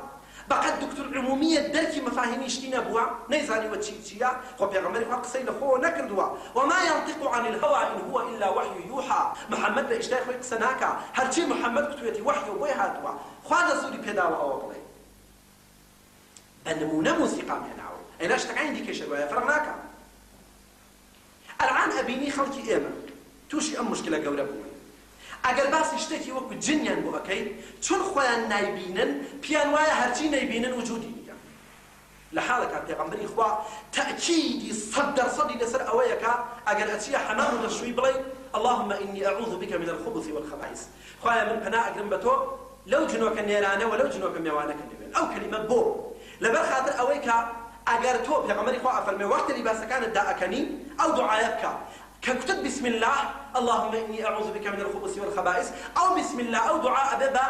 Speaker 1: بەقەد دکتور عمومیە دەرکی مەفاهیمی شتی نەبووە نەیزانیوە چی چیە خۆ پێغەمبەری خوا قسەی لە خۆوە نەکردووە وما ينطق عن الهوى إن هو إلا وحی یوحى محمد لە ئیشتای خۆی قسە ناکا هەرچی محمد کوتویەتی وەحیە و بۆی هاتووە خوا دەستوری پێداوە ئەوە بڵێ بە نمونە مۆسیقام هێناوە ئەینا شتەکانی دیکەیش هەر وایە فەرق ناکا ئەلعان ئەبینی خەڵکی ئێمە توشی ئەم موشکلە گەورە بوون ئەگەر باسی شتێکی وەکو جنیان بۆ ئەکەی چون خۆیان نایبینن پیان وایە هەرچی نەیبینن وجودی نیە لە حاڵێکا پێغەمبەری خوا تەئکیدی سەد دەرسەدی لەسەر ئەوەیە کە ئەگەر ئەچیە حەمام و دەشووی بڵێی اللهم انی اعوذ بک من الخبث والخبائث خوایە من پەنا ئەگرم بە تۆ لەو جنۆکە نێرانە وە لەو جنۆکە مێوانە کە لەوێن ئەو کەلیمە بۆ لەبەر خاتر ئەوەی کە ئەگەر تۆ پێغەمبەری خوا ئەفەرموێ وەختێ لیباسەکانت دائەکەنی ئەو دوعایە بکە کە کوتت بسم اللە اللهم انی اعوذ بک من الخبث والخبائث ئەو بسم اللە ئەو دوعا ئەبێ بە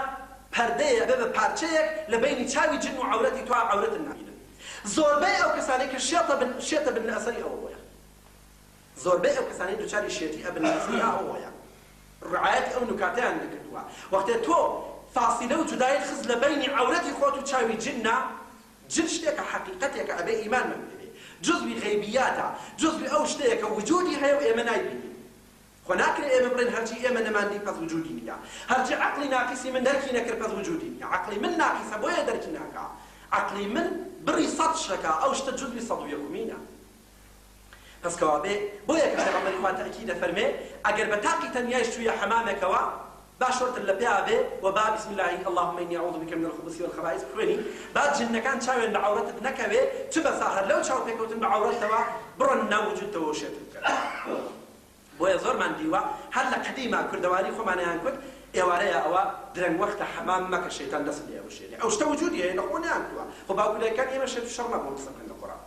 Speaker 1: پەردەیە ئەبێ بە پارچەیەک لە بەینی چاوی جن و عەورەتی تۆ عەورەتت نابینن زۆربەی ئەو کەسانەی کە شێتە بن شێتە بن لە ئەسەری ئەوەوەیە زۆربەی ئەو کەسانەی دوچاری شێتی ئەبن لە ئەسەری ئەوەوەیە ڕعایەتی ئەو نوکاتەیان نەکردووە وەختێ تۆ فاسیلە و جودایت خست لە بەینی عەورەتی خۆت و چاوی جننا جن شتێکە حەقیقەتێکە ئەبێ ئیمانمان پێ بێ جزوی غەیبیاتە جزوی ئەو شتەیە کە وجودی هەیە و ئێمە نایبینین خۆ ناکرێ ئێمە بڵێین هەرچی ئێمە نەماندی پەس وجودی نیە هەرچی عەقڵی ناقیسی من دەرکی نەکرد پەس وجودی نیە عەقڵی من ناقیسە بۆیە دەرکی ناکا عەقڵی من بڕی سەد شتەکا ئەو شتە جزوی سەد و یەکمینە پەس کەوابێ بۆیە کە پێغەمبەری خوا تەئکید ئەفەرمێ ئەگەر بە تاقی تەنیایش چوویە حەمامێکەوە با شۆرتت لە پێا بێ و با بسم اللە اللهم انی اعوذ بک من الخبث والخبائث بخوێنی با جنەکان چاویان بە عەورەتت نەکەوێ چ بەسا هەر لەو چاوپێکەوتن بە عەورەتەوە بڕۆن ناو وجودتەوە و شێتت بکەن بۆیە زۆرمان دیوە هەر لە قەدیما کوردەواری خۆمانیان کوت ئێوارەیە ئەوە درەنگ وەختە حەمام مەکە شەیتان دەست لێ ئەوشێنێ ئەو شتە وجودی هەیە لە خۆ نەیان کوتوە خۆ باوک و دایکانی ئێمە شێت و شەڕ نەبوون قسە بکەن لە قورئان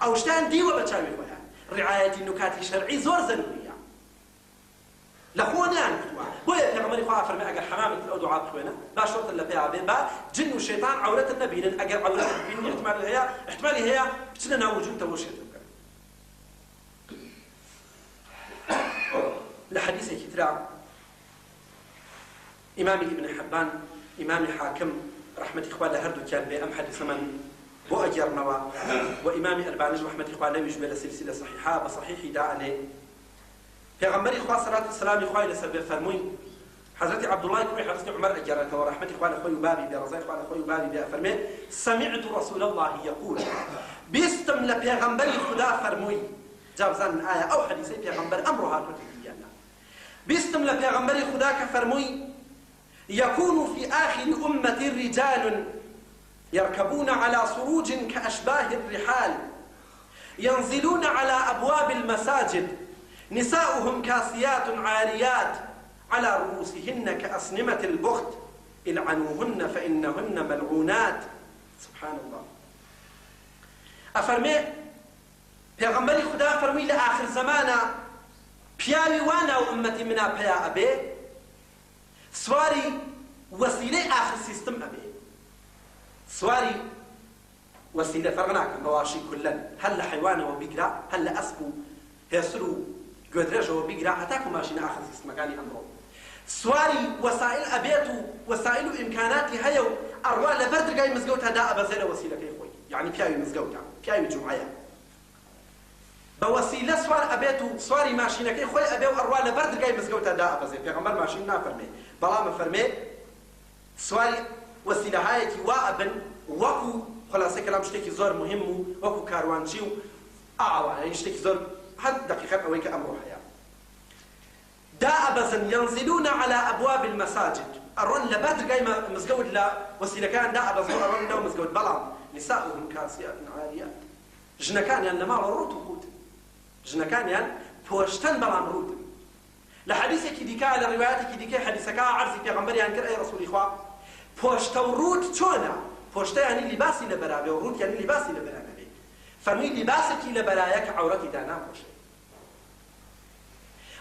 Speaker 1: ئەو شتەیان دیوە بە چاوی خۆیان ڕعایەتی نوکاتی شەرعی زۆر زەروریە لە خۆ نەیان کوتوە بۆیە پێغەمبەری خوا ئەفەرمێ ئەگەر حەمامت کرد ئەو دوعا بخوێنە با شۆرتت لە پێیا بێ با جن و شەیتان عەورەتت نەبینن ئەگەر عەورەتت ببینن ئیحتمال هەیە ئیحتمالی هەیە بچنە ناو وجودتەوە و شێتت بکەن لە حەدیسێکی ترا ئیمامی ئیبن حبان ئیمامی حاکم ڕەحمەتی خوا لە هەردووکیان بێ ئەم حەدیسەمان بۆ ئەگێڕنەوە و ئیمامی ئەلبانیش ڕەحمەتی خوا لەویش بێ لە سلسلە صحیحە بە صحیحی دائەنێ پێغەمبەری خوا سەلات و سەلامی خوای لەسەر بێ فەرمووی، حەزرەتی عەبدوڵڵای کوڕی حەزرەتی عومەر ئەگێڕێتەوە ڕەحمەتی خوا لە خۆی و بابی بێ ڕەزای خوا لە خۆی و بابی بێ ئەفەرمێ، سمعت رسول اللە یقول، بیستم لە پێغەمبەری خودا فەرمووی، جا بزانن ئایا ئەو حەدیسەی پێغەمبەر ئەمڕۆ هاتۆتە دی یان نا، بیستم لە پێغەمبەری خودا کە فەرمووی، یکون فی آخر امتی رجال یرکبون علی سروج کاشباه الرحال ینزلون علی ابواب المساجد نساؤهم کاسیات عاریات علی رؤوسهن کاسنمة البخت العنوهن فانهن ملعونات سبحان اللە ئەفەرمێ پێغەمبەری خودا فەرمووی لە ئاخر زەمانا پیاوی وا ناو ئوممەتی منا پەیا ئەبێ سواری وەسیلەی ئاخر سیستم ئەبێ سواری وەسیلە فەرق ناکا مەواشی کولەن هەر لە حەیوانەوە بیگرە هەر لە ئەسپ و هێستر و گوێدرێژەوە بیگرە هەتاکو ماشینە ئاخر سیستمەکانی ئەمڕۆ سواری وەسائل ئەبێت و وەسائل و ئیمکاناتی هەیە و ئەڕوا لەبەر درگای مزگەوتا دائەبەزێ لە وەسیلەکەی خۆی یەعنی پیاوی مزگەوتە پیاوی جومعەیە بە وەسیلە سوار ئەبێت و سواری ماشینەکەی خۆی ئەبێ و ئەڕوا لەبەر درگای مزگەوتا دائەبەزێ پێغەمبەر ماشین نافەرمێ بەڵام ئەفەرمێ سواری وەسیلەهایەکی وا ئەبن وەکو خولاسەی کەلام شتێکی زۆر موهیم و وەکو کاروانچی و. ئاوا یانی شتێکی زۆر هەر دەقیقەن ئەوەی کە ئەمڕۆ هەیە. دائەبەزن ینزلون علی ابواب المساجد ئەڕۆن لە بەر درگای مزگەوت لە وەسیلەکەیان دائەبەزن و ئەڕۆن ناو مزگەوت بەڵام نساؤهم کاسیات عاریات ژنەکانیان لە ماڵەوە ڕووت و قووتن ژنەکانیان پۆشتەن بەڵام ڕووتن لە حەدیسێکی دیکە لە ڕیوایەتێکی دیکەی حەدیسەکە عەرزی پێغەمبەریان کرد ئەی ڕەسوولی خوا پۆشتە و ڕووت چۆنە پۆشتە یانی لیباسی لەبەرا بێ و ڕووت یانی لیباسی لەبەرا نەبێ فەرمووی لیباسێکی لەبەرایە کە عەورەتی داناپۆشێ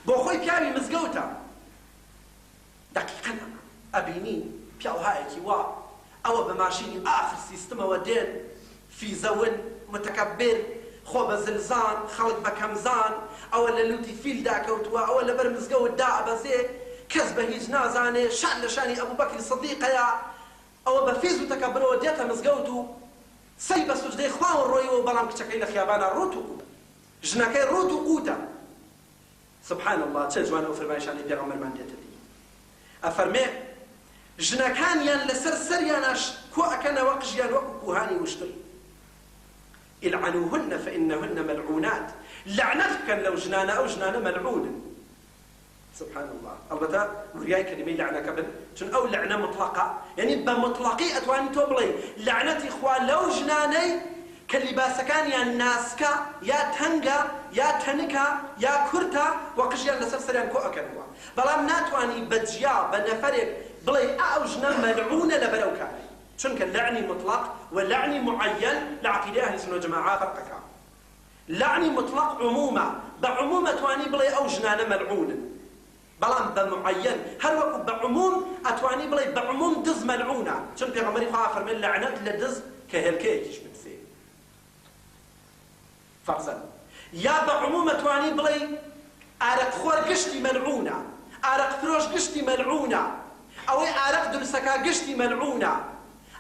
Speaker 1: بۆ خۆی پیاوی مزگەوتە دەقیقەن ئەمە ئەبینی پیاوهایەکی وا ئەوە بە ماشینی ئاخر سیستمەوە دێن فیزەون متکبر خۆ بە زلزان خەڵک بە کەمزان ئەوە لە لوتی فیلدا کەوتووە ئەوە لەبەر مزگەوت دائەبەزێ کەس بە هیچ نازانێ شان لە شانی ئەبوبەکری سدیقەیە ئەوە بە فیز و تەکەبرەوە دێتە مزگەوت و سەری بە سوجدەی خواوە ڕۆیوە و بەڵام کچەکەی لە خیابانا ڕووت و قووتە ژنەکەی ڕووت و قووتە. سبحان اللە چ جوان ئەو فرمایشانەی پێغەمبەرمان دێتە دی ئەفەرمێ ژنەکانیان لەسەر سەریانا کۆ ئەکەنەوە قژیان وەکو کوهانی وشتر العنوهن فإنهن ملعونات لەعنەت بکەن لەو ژنانە ئەو ژنانە مەلعونن سبحان اللە ئەڵبەتە وریای کەلیمەی لەعنەکە بن چون ئەو لەعنە موتڵەقە یەنی بە موتڵەقی ئەتوانی تۆ بڵێی لەعنەتی خوا لەو ژنانەی کە لیباسەکانیان ناسکە یا تەنگە یا تەنکە یا کورتە وە قژیان لەسەر سەریان کۆ ئەکەنەوە بەڵام ناتوانی بە جیا بە نەفەرێک بڵێی ئا ئەو ژنە مەلعونە لەبەر ئەو کارەی چونکە لەعنی موتڵەق و لەعنی موعەیەن لە عەقیدەی ئەهلی سوننە جەماعە فەرقەکە لەعنی موتڵەق عمومە، بە عموم ئەتوانی بڵێی ئەو ژنانە مەلعونن، بەڵام بە معەیەن، هەر وەکو بە عموم ئەتوانی بڵێی بە عموم دز مەلعونە، چون پێغەمبەری خوا ئەفەرمێ لەعنەت لە دز کە هێلکەیەکیش بدزێ فەرزەن، یا بە عموم ئەتوانی بڵێی ئارەق خۆر گشتی مەلعونە، ئارەق فرۆش گشتی مەلعونە، ئەوەی ئارەق دروستەکا گشتی مەلعونە،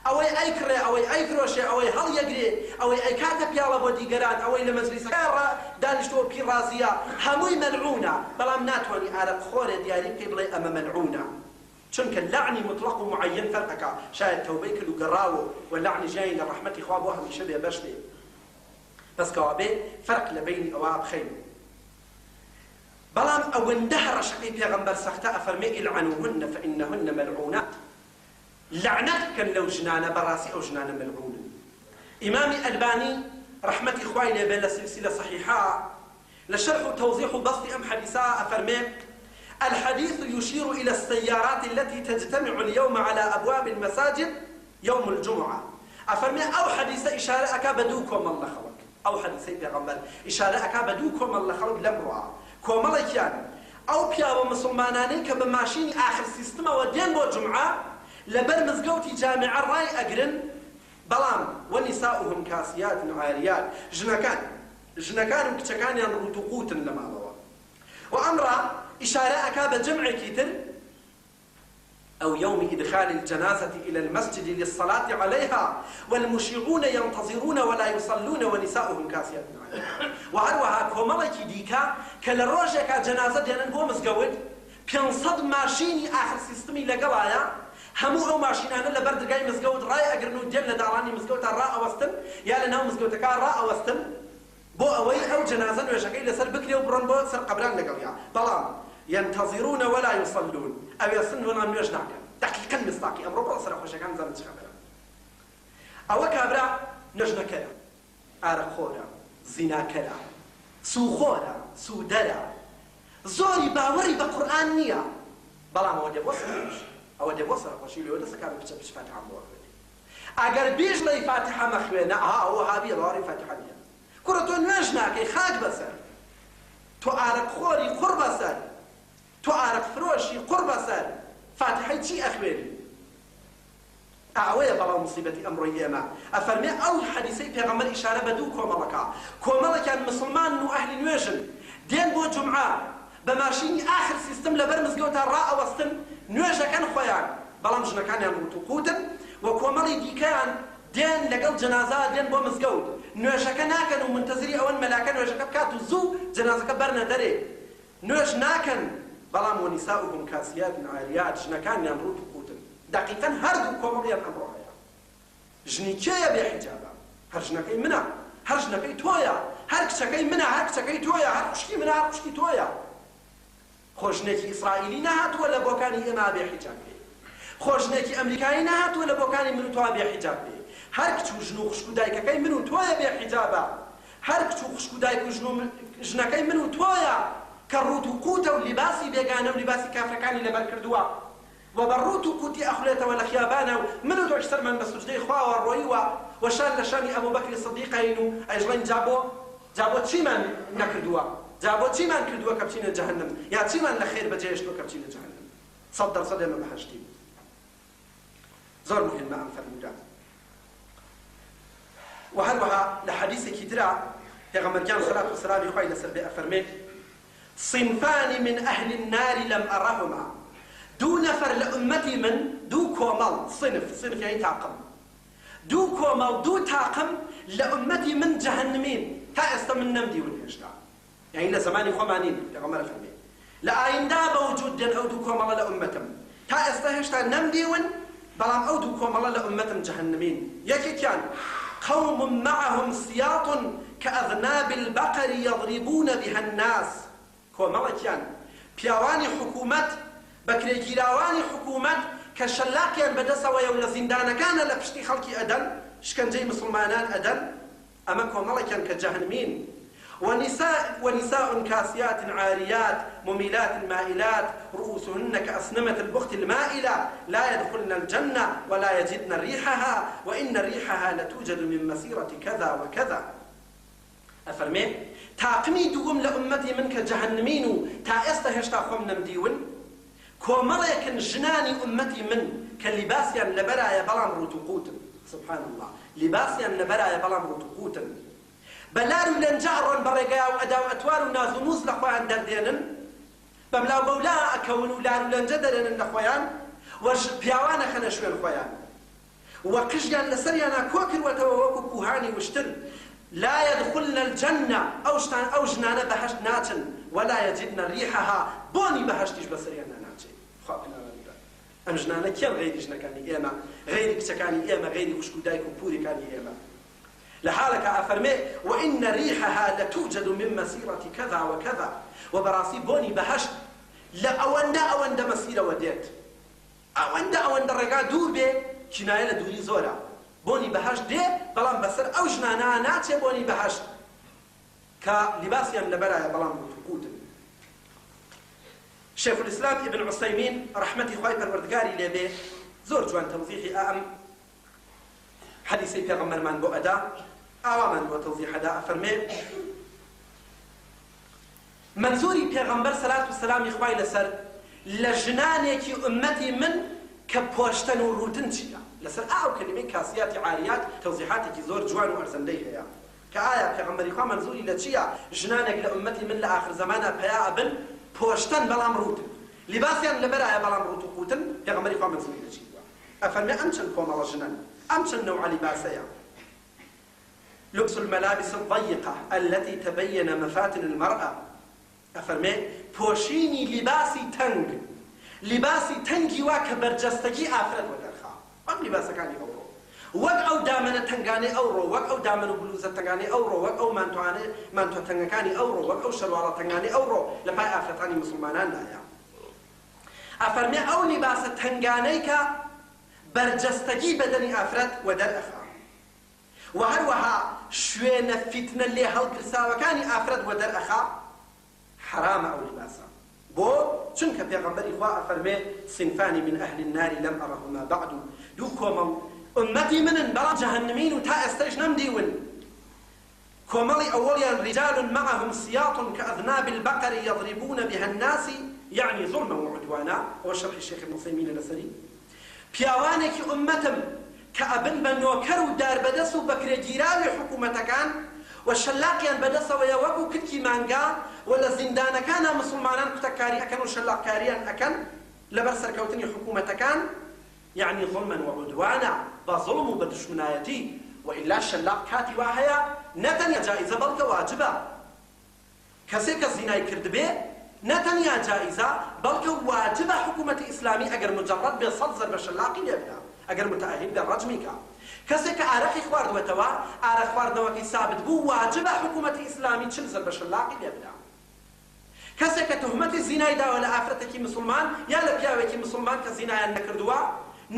Speaker 1: ئەوەی ئەیکڕێ، ئەوەی ئەیفرۆشێ، ئەوەی هەڵیەگرێ، ئەوەی ئەیکاتە پیاڵە بۆ دیگەران، ئەوەی لە مەجلیسەکە ڕا دانیشتووە و پی ڕازییە، هەمووی مەلعونە، بەڵام ناتوانی ئارەق خۆرێ دیاری بکەی بڵێی ئەمە مەلعونە، چونکە لەعنی موتڵەق و موعەیەن فەرقەکا، شایەد تەوبەی کرد و گەڕاوە و لەعنی ژیانی لە ڕەحمەتی خوا بۆ هەمیشە بێ بەش بێ. بەس کەوابێ فەرق لە بەینی ئەوە بخەین. بەڵام ئەوەندە هەڕەشەکەی پێغەمبەر سەختە ئەفەرمێ العنوهن فانهن ملعونات لەعنەت بکەن لەو ژنانە بەڕاستی ئەو ژنانە مەلعونن ئیمامی ئەلبانی ڕەحمەتی خوای لێ بێ لە سلسلە صحیحە لە شەرح و تەوزیح و بەستی ئەم حەدیسە ئەفەرمێ الحديث يشير إلى السيارات التي تجتمع اليوم على أبواب المساجد يوم الجمعة ئەفەرمێ ئەو حەدیسە ئیشارە ئەکا بە دوو کۆمەڵ لە خەڵک ئەو حەدیسەی پێغەمبەر ئیشارە ئەکا بە دوو کۆمەڵ لە خەڵک لەمڕۆا کۆمەڵێکیان ئەو پیاوە مسوڵمانانەی کە بە ماشینی ئاخر سیستمەوە دێن بۆ جومعە لەبەر مزگەوتی جامعە ڕای ئەگرن بەڵام ونساؤهم کاسیات عاریات ژنەکان ژنەکان و کچەکانیان ڕووت و قووتن لە ماڵەوە وە ئەمڕا ئیشارە ئەکا بە جەمعێکی تر أو يوم إدخال الجنازة إلى المسجد للصلاة عليها والمشيعون ينتظرون ولا يصلون ونساؤهم كاسيات عاريات وە هەروەها کۆمەڵێکی دیکە کە لە ڕۆژێکا جەنازە دێنن بۆ مزگەوت 500 ماشینی ئاخر سیستمی لەگەڵایە هەموو ئەو ماشینانە لەبەر درگای مزگەوت ڕایئەگرن و دێن لە داڵانی مزگەوتا ڕائەوەستن یا لە ناو مزگەوتەکە ڕائەوەستن بۆ ئەوەی ئەو جەنازە نوێژەکەی لەسەر بکرێ و بڕۆن بۆ سەر قەبران لەگەڵیا، بەڵام، ینتظرون ولا یصلون، ئەوێسن بەڵام نوێژ ناکەن، دەقیقەن مصداقی ئەمڕۆ بڕۆ سەرەخۆشیەکان بزانە چ خەبەرە، ئەوە کابرا نوێژنەکەرە، ئارەقخۆرە، زیناکەرە، سووخۆرە، سوودەرە، زۆری باوەڕی بە قورئان نییە، بەڵام ئەوە دێ بۆ سەرەخۆشی، ئەوە دێ بۆ سەرەخۆشی لەوێ دەست ئەکا بە پچە پچ فاتیحەم بۆ ئەخوێنێ. ئەگەر بیشڵێی فاتیحە مەخوێنە ئەها ئەوە وەهابیە باوەڕی فاتیحە نیە کوڕە تۆ نوێژ ناکەی خاک بەسەر تۆ ئارەق خۆری قوڕ بەسەر تۆ ئارەق فرۆشی قوڕ بەسەر فاتیحەی چی ئەخوێنی ئا ئەوەیە بەڵا و موسیبەتی ئەمڕۆی ئێمە ئەفەرمێ ئەو حەدیسەی پێغەمبەر ئیشارە بە دوو کۆمەڵەکا کۆمەڵێکیان مسوڵمانن و ئەهلی نوێژن دێن بۆ جومعە بە ماشینی ئاخر سیستم لەبەر مزگەوتا ڕائەوەستن نوێژ ئەکەن خۆیان بەڵام ژنەکانیان ڕووت و قووتن و کۆمەڵی دیکەیان دێن لەگەڵ جەنازە دێن بۆ مزگەوت نوێژەکە ناکەن و مونتەزری ئەوەن مەلاکە نوێژەکە بکات و زوو جەنازەکە بەرنە دەرێ نوێژ ناکەن بەڵام ونساؤهم کاسیات عاریات ژنەکانیان ڕووت و قووتن دەقیقەن هەردوو کۆمەڵیان ئەمڕۆ هەیە. ژنی کێیە بێ حیجابە؟ هەر ژنەکەی منە، هەر ژنەکەی تۆیە، هەر کچەکەی منە هەر کچەکەی تۆیە، هەر خوشکی منە هەر خوشکی تۆیە. خۆ ژنێکی ئیسرائیلی نەهاتووە لە بۆکانی ئێمە بێ حیجاب بێ. خۆ ژنێکی ئەمریکایی نەهاتووە لە بۆکانی من و تۆ بێ حیجاب بێ. هەر کچ و ژن و خوشک و دایکەکەی من و تۆیە بێ حیجابە. هەر کچ و خوشک و دایک و ژن و ژنەکەی من و تۆیە کە ڕووت و قووتە و لیباسی بێگانە و لیباسی کافرەکانی لەبەر کردووە و بە ڕووت و قووتی ئەخولێتەوە لە خیابانا و من و تۆش سەرمان بە سوجدەی خواوە ڕۆیوە و شان لە شانی ئەبوبەکری سدیقەین و ئەیشڵێین جا بۆ جا بۆ چیمان نەکردووە جا بۆ چیمان کردووە کە بچینە جەهەنم یا چیمان لە خێر بەجێهێشتووە کە بچینە جەهەنم 100% ئێمە بەهەشتین. زۆر موهیمە ئەم فەرموودە. وە هەروەها لە حەدیسێکی ترا پێغەمبەر گیان سەلات و سەلامی خوای لەسەر بێ ئەفەرمێ صنفان من اهل النار لم ارهما دوو نەفەر لە ئوممەتی من دوو کۆمەڵ صنف صنف یانی تاقم دوو کۆمەڵ دوو تاقم لە ئوممەتی من جەهەنمین تا ئێستا من نەمدیون هێشتا یانی لە زەمانی خۆمان نین پێغەمبەر ئەفەرمێ لە ئایندە بە وجود دێن ئەو دوو کۆمەڵە لە ئوممەتم تا ئێستا هێشتا نەمدیون بەڵام ئەو دوو کۆمەڵە لە ئوممەتم جەهەنمین یەکێکیان قوم معهم سیاط كأذناب البقر يضربون بها الناس کۆمەڵێکیان پیاوانی حکومەت بەکرێگیراوانی حکومەت کە شەلاقیان بەدەسەوەیە و لە زیندانەکانە لە پشتی خەڵکی ئەدەن شکەنجەی مسوڵمانان ئەدەن ئەمە کۆمەڵێکیان کە جەهەنمین، ونساء ونساء کاسیات عاریات ممیلات مائلات رؤوسهن کأسنمة البخت المائلە لا یدخلن الجنە ولا یجدن ریحها وان ریحها لتوجد من مسیرة کذا وکذا. ئەفەرمێ، تاقمی دووەم لە ئوممەتی من کە جەهەنمین و تا ئێستا هێشتا خۆم نەمدیون، کۆمەڵێکن ژنانی ئوممەتی من کە لیباسیان لەبەرایە بەڵام ڕووت و قووتن سبحان اللە لیباسیان لەبەرایە بەڵام ڕووت و قووتن بە لار و لەنجە ئەڕۆن بە ڕێگەیا و ئەدا و ئەتوار و ناز و نووز لە خۆیان دەردێنن بەملا و بەولا ئەکەون و لار و لەنجە دەرێنن لە خۆیان و پیاوان ئەخەنە شوێن خۆیان. و قژیان لەسەریانا کۆکروەتەوە وەکو کوهانی وشتر، لا یدخلن الجنە، ئەو شتان ئەو ژنانە بەهەشت ناچن، ولا یجدن ریحها، بۆنی بەهەشتیش بەسەریاندا ناچێ، خوا پەنامان بدات ئەم ژنانە کێن غەیری ژنەکانی ئێمە، غەیری کچەکانی ئێمە، غەیری خوشک و دایک و پورەکانی ئێمە، لە حاڵێکا ئەفەرمێ، وان ریحها لتوجد من مسیرە کذا وکذا، وە بەڕاستی بۆنی بەهەشت لە ئەوەندە ئەوەندە مەسیرەوە دێت. ئەوەندە ئەوەندە ڕێگا دوور بێ کینایە لە دووری زۆرە بۆنی بەهەشت دێ بەڵام بەسەر ئەو ژنانە ناچێ بۆنی بەهەشت کە لیباسیان لەبەرایە بەڵام ڕووت و قووتن. شێخ الاسلام ابن عثیمین ڕەحمەتی خوای پەروەردگاری لێ بێ زۆر جوان تەوزیحی ئەم حەدیسەی پێغەمبەرمان بۆ ئەدا ئاوامان بۆ تەوزیح ئەدا ئەفەرمێ مەنزوری پێغەمبەر سەلات و سەلامی خوای لەسەر لە ژنانێکی ئوممەتی من کە پۆشتەن و ڕووتن چیە؟ لەسەر ئا ئەو کەلیمەی کاسیاتی عاریات تەوزیحاتێکی زۆر جوان و ئەرزەندەی هەیە کە ئایا پێغەمبەری خوا مەنزوری لە چیە ژنانێک لە ئوممەتی من لە ئاخر زەمانا پەیا ئەبن پۆشتەن بەڵام ڕووتن لیباسیان لەبەرایە بەڵام ڕووت و قووتن پێغەمبەری خوا مەنزوری لە چی بووە ئەفەرمێ ئەم چەند کۆمەڵە ژنەن ئەم چەند نەوعە لیباسەیە لبس الملابس الضیقە التی تبین مفاتن المرأە، ئەفەرمێ، پۆشینی لیباسی تەنگ، لیباسی تەنگی وا کە بەرجەستەگی ئافرەت وەدەرخا، وەک لیباسەکانی ئەوڕۆ، وەک ئەو دامەنە تەنگانەی ئەوڕۆ، وەک ئەو دامەن و بلوزە تەنگانەی ئەوڕۆ، وەک ئەو مانتۆانەی مانتۆ تەنگەکانی ئەوڕۆ، وەک ئەو شەرواڵە تەنگانەی ئەوڕۆ لە پای ئافرەتانی موسڵماناندایە. ئەفەرمێ، ئەو لیباسە تەنگانەی کە بەرجەستەگی بەدەنی ئافرەت وەدەرئەخا. وە هەروەها شوێنە فیتنە لێ هەڵگرساوەکانی ئافرەت وەدەر ئەخا حەرامە ئەو لیباسە بۆ؟ چونکە پێغەمبەری خوا ئەفەرمێ صنفان من اهل النار لم ارهما بعد دوو کۆمەڵ ئوممەتی منن بەڵام جەهەنمین و تا ئێستەیش نەمدیون کۆمەڵی ئەوەڵیان رجال معهم سیاط كأذناب البقر يضربون بها الناس یعنی ظلما وعدوانا ئەوە شەرحی شێخ ابن عثیمینە لەسەری پیاوانێکی ئوممەتم کە ئەبن بە نۆکەر و داربەدەست و بەکرێگیراوی حکومەتەکان و شەلاقیان بەدەسەوەیە وەکو کتکی مانگا و لە زیندانەکانا مسوڵمانان کوتەککاری ئەکەن و شەلاقکاریان ئەکەن لەبەر سەرکەوتنی حکومەتەکان یەعنی ظلما و عدوانا بە زوڵم و بە دوشمنایەتی وئیلا شەلاق کاتی وا هەیە نە تەنیا جائیزە بەڵکە واجبە. کەسێ کە زینای کردبێ نە تەنیا جائیزە بەڵکە واجبە حکومەتی ئیسلامی ئەگەر مجەڕەد بێ سەد زەربە شەلاقی لێ بدا ئەگەر متەئەهیل بێ ڕەجمی کا. کەسێک کە ئارەقی خواردووەتەوە، ئارەق خواردنەوەکەی سابت بوو، واجبە حکوومەتی ئیسلامی 40 زەربە شەلاقی لێ بدا. کەسێک کە توهمەتی زینای داوە لە ئافرەتێکی مسوڵمان یا لە پیاوێکی مسوڵمان کە زینایان نەکردووە،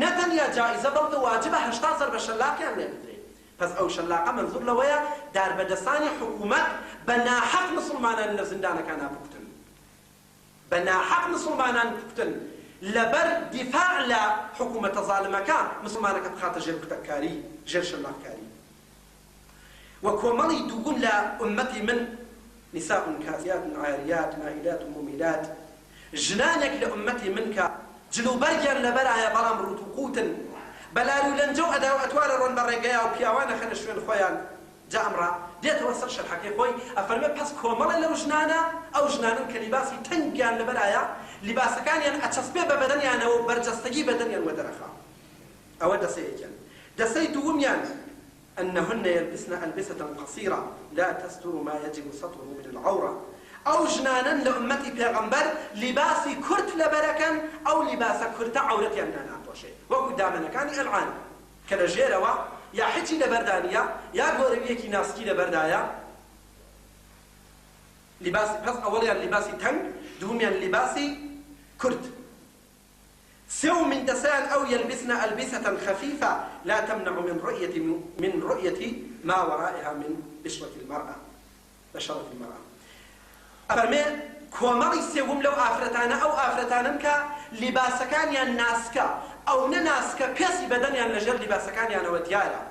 Speaker 1: نە تەنیا جائیزە بەڵکە واجبە 80 زەربە شەلاقیان لێ بدرێ. پەس ئەو شەلاقە مەنزوور لەوەیە داربەدەسانی حکوومەت بە ناحەق مسوڵمانان لە زیندانەکانا بکوتن. بە ناحەق مسوڵمانان بکوتن لەبەر دیفاع لە حکوومەتە زالمەکە مسوڵمانەکە بخاتە ژێر کوتەککاری، ژێر شەلاقکاری. و کۆمەڵی دووم لە ئوممەتی من، نساء کاسیات عاریات مائلات ممیلات، ژنانێک لە ئوممەتی من کە جل و بەرگیان لەبەرایە بەڵام ڕووت و قووتن، بە لار و لەنجە و ئەدا و ئەتوا ئەڕۆن بە ڕێگەیا و پیاوان ئەخەنە شوێن خۆیان. جا ئەمڕا دێتەوە سەر شەرحەکەی خۆی ئەفەرمێ پەس کۆمەڵێ لەو ژنانە ئەو ژنانەن کە لیباسی تەنگیان لەبەرایە، لیباسەکانیان ئەچەسپێ بە بەدەنیانەوە و بەرجەستەگی بەدەنیان وەدەرەخا. ئەوە دەسەیەکیان. دەسەی دوومیان، انهن یلبسن البسە قصیرە لا تستر ما یجب ستره من العورە، ئەو ژنانەن لە ئوممەتی پێغەمبەر لیباسی کورت لەبەرەکەن، ئەو لیباسە کورتە عەورەتیان داناپۆشێ، وەکو دامەنەکانی ئەلعان کە لە ژێرەوە یا حیچی لەبەردا نییە یا گۆرەوییەکی ناسکی لەبەردایە، لیباسی پەس ئەوەڵیان لیباسی تەنگ، دوومیان لیباسی کورت. سێومین دەسەیان ئەو یلبسن البسە خفیفە لا تمنع من رؤیە من رؤیە ما ورائها من بشرە المرأە بشرە المرأە ئەفەرمێ کۆمەڵی سێوم لەو ئافرەتانە ئەو ئافرەتانەن کە لیباسەکانیان ناسکە ئەونە ناسکە پێسی بەدەنیان لەژێر لیباسەکانیانەوە دیارە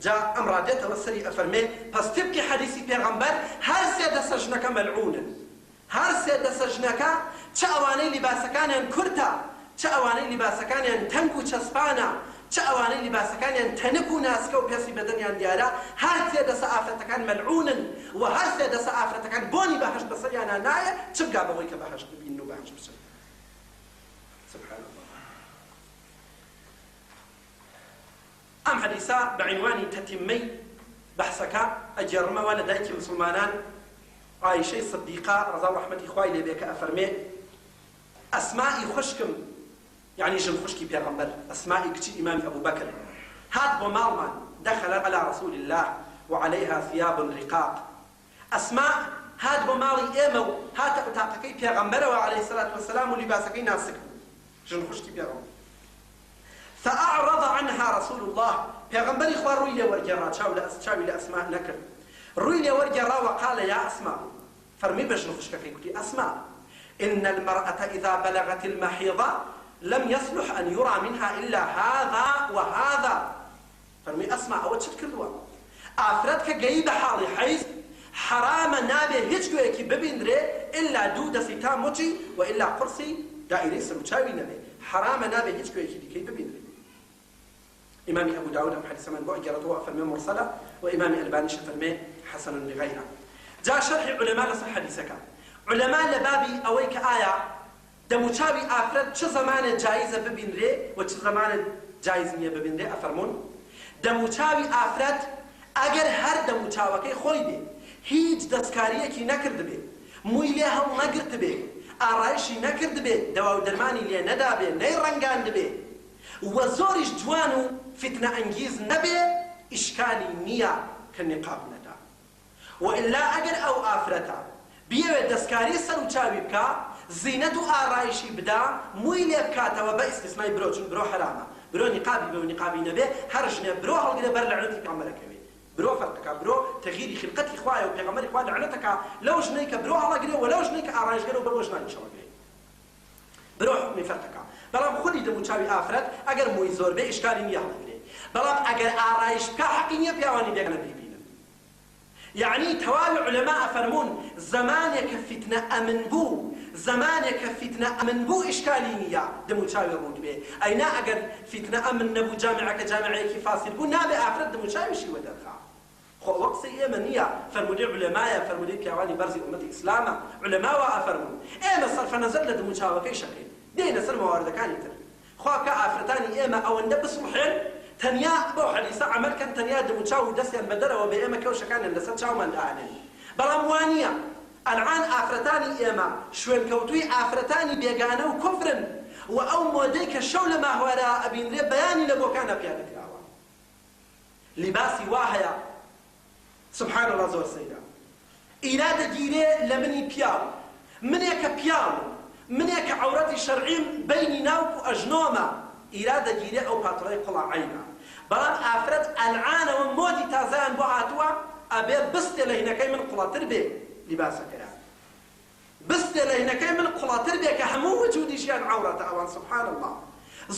Speaker 1: جا ئەم ڕادێتەوە سەری ئەفەرمێ پس تبقی حەدیسی پێغەمبەر هەر سێ دەسە ژنەکە مەلعونن هەر سێ دەسە ژنەکە چ ئەوانەی لیباسەکانیان کورتە، چ ئەوانەی لیباسەکانیان تەنگ و چەسپانە، چ ئەوانەی لیباسەکانیان تەنک و ناسکە و پێستی بەدەنیان دیارە، هەر سێ دەسە ئافرەتەکان مەلعونن و هەر سێ دەسە ئافرەتەکان بۆنی بەهەشت بەسەریانا نایە چ بگا بەوەی کە بەهەشت ببینن و بەهەشت بچن. سبحان اللە. ئەم حەدیسە بە عینوانی تەتیممەی بەحسەکە ئەگێڕمەوە لە دایکی موسڵمانان عائیشەی صدیقە ڕەزا و ڕەحمەتی خوای لێ بێ کە ئەفەرمێ ئەسمائی خوشکم یەعنی ژن خوشکی پێغەمبەر ئەسمائی کچی ئیمامی ئەبوبەکر هات بۆ ماڵمان دخل علی رسول اللە وعلیها ثیاب رقاق ئەسماء هات بۆ ماڵی ئێمە و هاتە ئوتاقەکەی پێغەمبەرەوە علیە الصلوة والسلام و لیباسەکەی ناسک بوو ژن خوشکی پێغەمبەر فأعرض عنها رسول اللە پێغەمبەری خوا ڕووی لێ وەرگێڕا چاو لە چاوی لە ئەسماء نەکرد ڕووی لێ وەرگێڕا وقال یا ئەسماء فەرمووی بە ژن خوشکەکەی گوتی ئەسماء إن المرأة إذا بلغت المحیض لم يصلح أن يرى منها إلا هذا وهذا فەرمووی ئەسما ئەوە چت کردووە؟ ئافرەت کە گەیی بە حاڵی حەیز حەرامە نابێ هیچ گوێیەکی ببیندرێ ئیلا دوو دەستی تا مچی و ئیلا قوڕسی دائیرەی سەروچاوی نەبێ حەرامە نابێ هیچ گوێیەکی دیکەی ببیندرێ. ئیمامی ئەبو داود ئەم حەدیسەمان بۆ ئەگێڕێتەوە ئەفەرمێ مرسلە و ئیمامی ئەلبانیش ئەفەرمێ حسن لغیرە. جا شەرحی عولەما لەسەر حەدیسەکە عولەما لە بابی ئەوەی کە ئایا دەموچاوی ئافرەت چ زەمانێ جایزە ببینرێ و چ زەمانێ جایز نیە ببینرێ ئەفەرموون، دەموچاوی ئافرەت ئەگەر هەر دەموچاوەکەی خۆی بێ هیچ دەستکاریەکی نەکردبێ مووی لێ هەڵنەگرتبێ ئارایشی نەکردبێ دەواو دەرمانی لێ نەدابێ نەیڕەنگاندبێ و زۆریش جوان و فیتنە ئەنگیز نەبێ ئیشکالی نیە کە نیقاب نەدا. وەئیلا ئەگەر ئەو ئافرەتە بیەوێت دەستکاری سەر و چاوی بکا، زینەت و ئارایشی بدا، مووی لێ بکاتەوە بە ئیستیسنای برۆ چون برۆ حەرامە، برۆ نیقابی بێ و نیقابی نەبێ هەر ژنێ برۆ هەڵگرێ بەر لەعنەتی پێغەمبەر ئەکەوێ، برۆ فەرق ئەکا برۆ تەغیری خیلقەتی خوایە و پێغەمبەری خوا لەعنەت ئەکا لەو ژنەی کە برۆ هەڵەگرێ وە لەو ژنەی کە ئارایشگەرە و بۆ ژنانیش هەڵەگرێ. برۆ حوکمی فەرقەکە بەڵام خودی دەموچاوی ئافرەت ئەگەر موی زۆر بێ ئیشکالی نیە هەڵیگرێ بەڵام ئەگەر ئارایش بکا حەقی نیە پیاوانی بێگانە بیبینن یەعنی تەواوی عولەما ئەفەرموون زەمانێ کە فیتنە ئەمن بوو زەمانێ کە فیتنە ئەمن بوو ئیشکالی نیە دەموچاوی ڕووت بێ ئەینا ئەگەر فیتنە ئەمن نەبوو جامیعەکە جامیعەیەکی فاسد بوو نابێ ئافرەت دەموچاویشی وەدەرخا خۆ ئەوە قسەی ئێمە نییە، فەرموودەی عولەمایە، فەرموودەی پیاوانی بەرزی ئوممەتی ئیسلامە، عولەما وا ئەفەرموون. ئێمە سەرفەنەزەر لە دموچاوەکەیش ئەکەین، دێینە سەر مەواردەکانی تر. خوا بکا ئافرەتانی ئێمە ئەوەندە بسوڵحێن، تەنیا بەو حەدیسە عەمەل کەن، تەنیا دموچاو و دەستیان بە دەرەوە بێ ئێمە کەوشەکانیان لەسەر چاومان دائەنێن. بەڵام وا نییە. ئەلعان ئافرەتانی ئێمە شوێنکەوتووی ئافرەتانی بێگانە و کوفرن. و ئەو مۆدەی کە شەو لە ماهوارە ئەبینرێ بەیانی لە بۆکانا پیادە کراوە. لیباسی وا هەیە سبحان اللە زۆر سەیرە ئیراد دەگیرێ لە منی پیاو منێ کە پیاوم منێ کە عەورەتی شەرعیم بەینی ناوک و ئەژنۆمە ئیراد دەگیرێ ئەو پاتڕەی قوڵە عەیبە بەڵام ئافرەت ئەلعانەوە مۆدی تازەیان بۆ هاتووە ئەبێ بستێ لە هینەکەی من قوڵەتر بێ لیباسەکەیان بستێ لە هینەکەی من قوڵەتر بێ کە هەموو وجودیشیان عەورەتە ئەوان سبحان اللە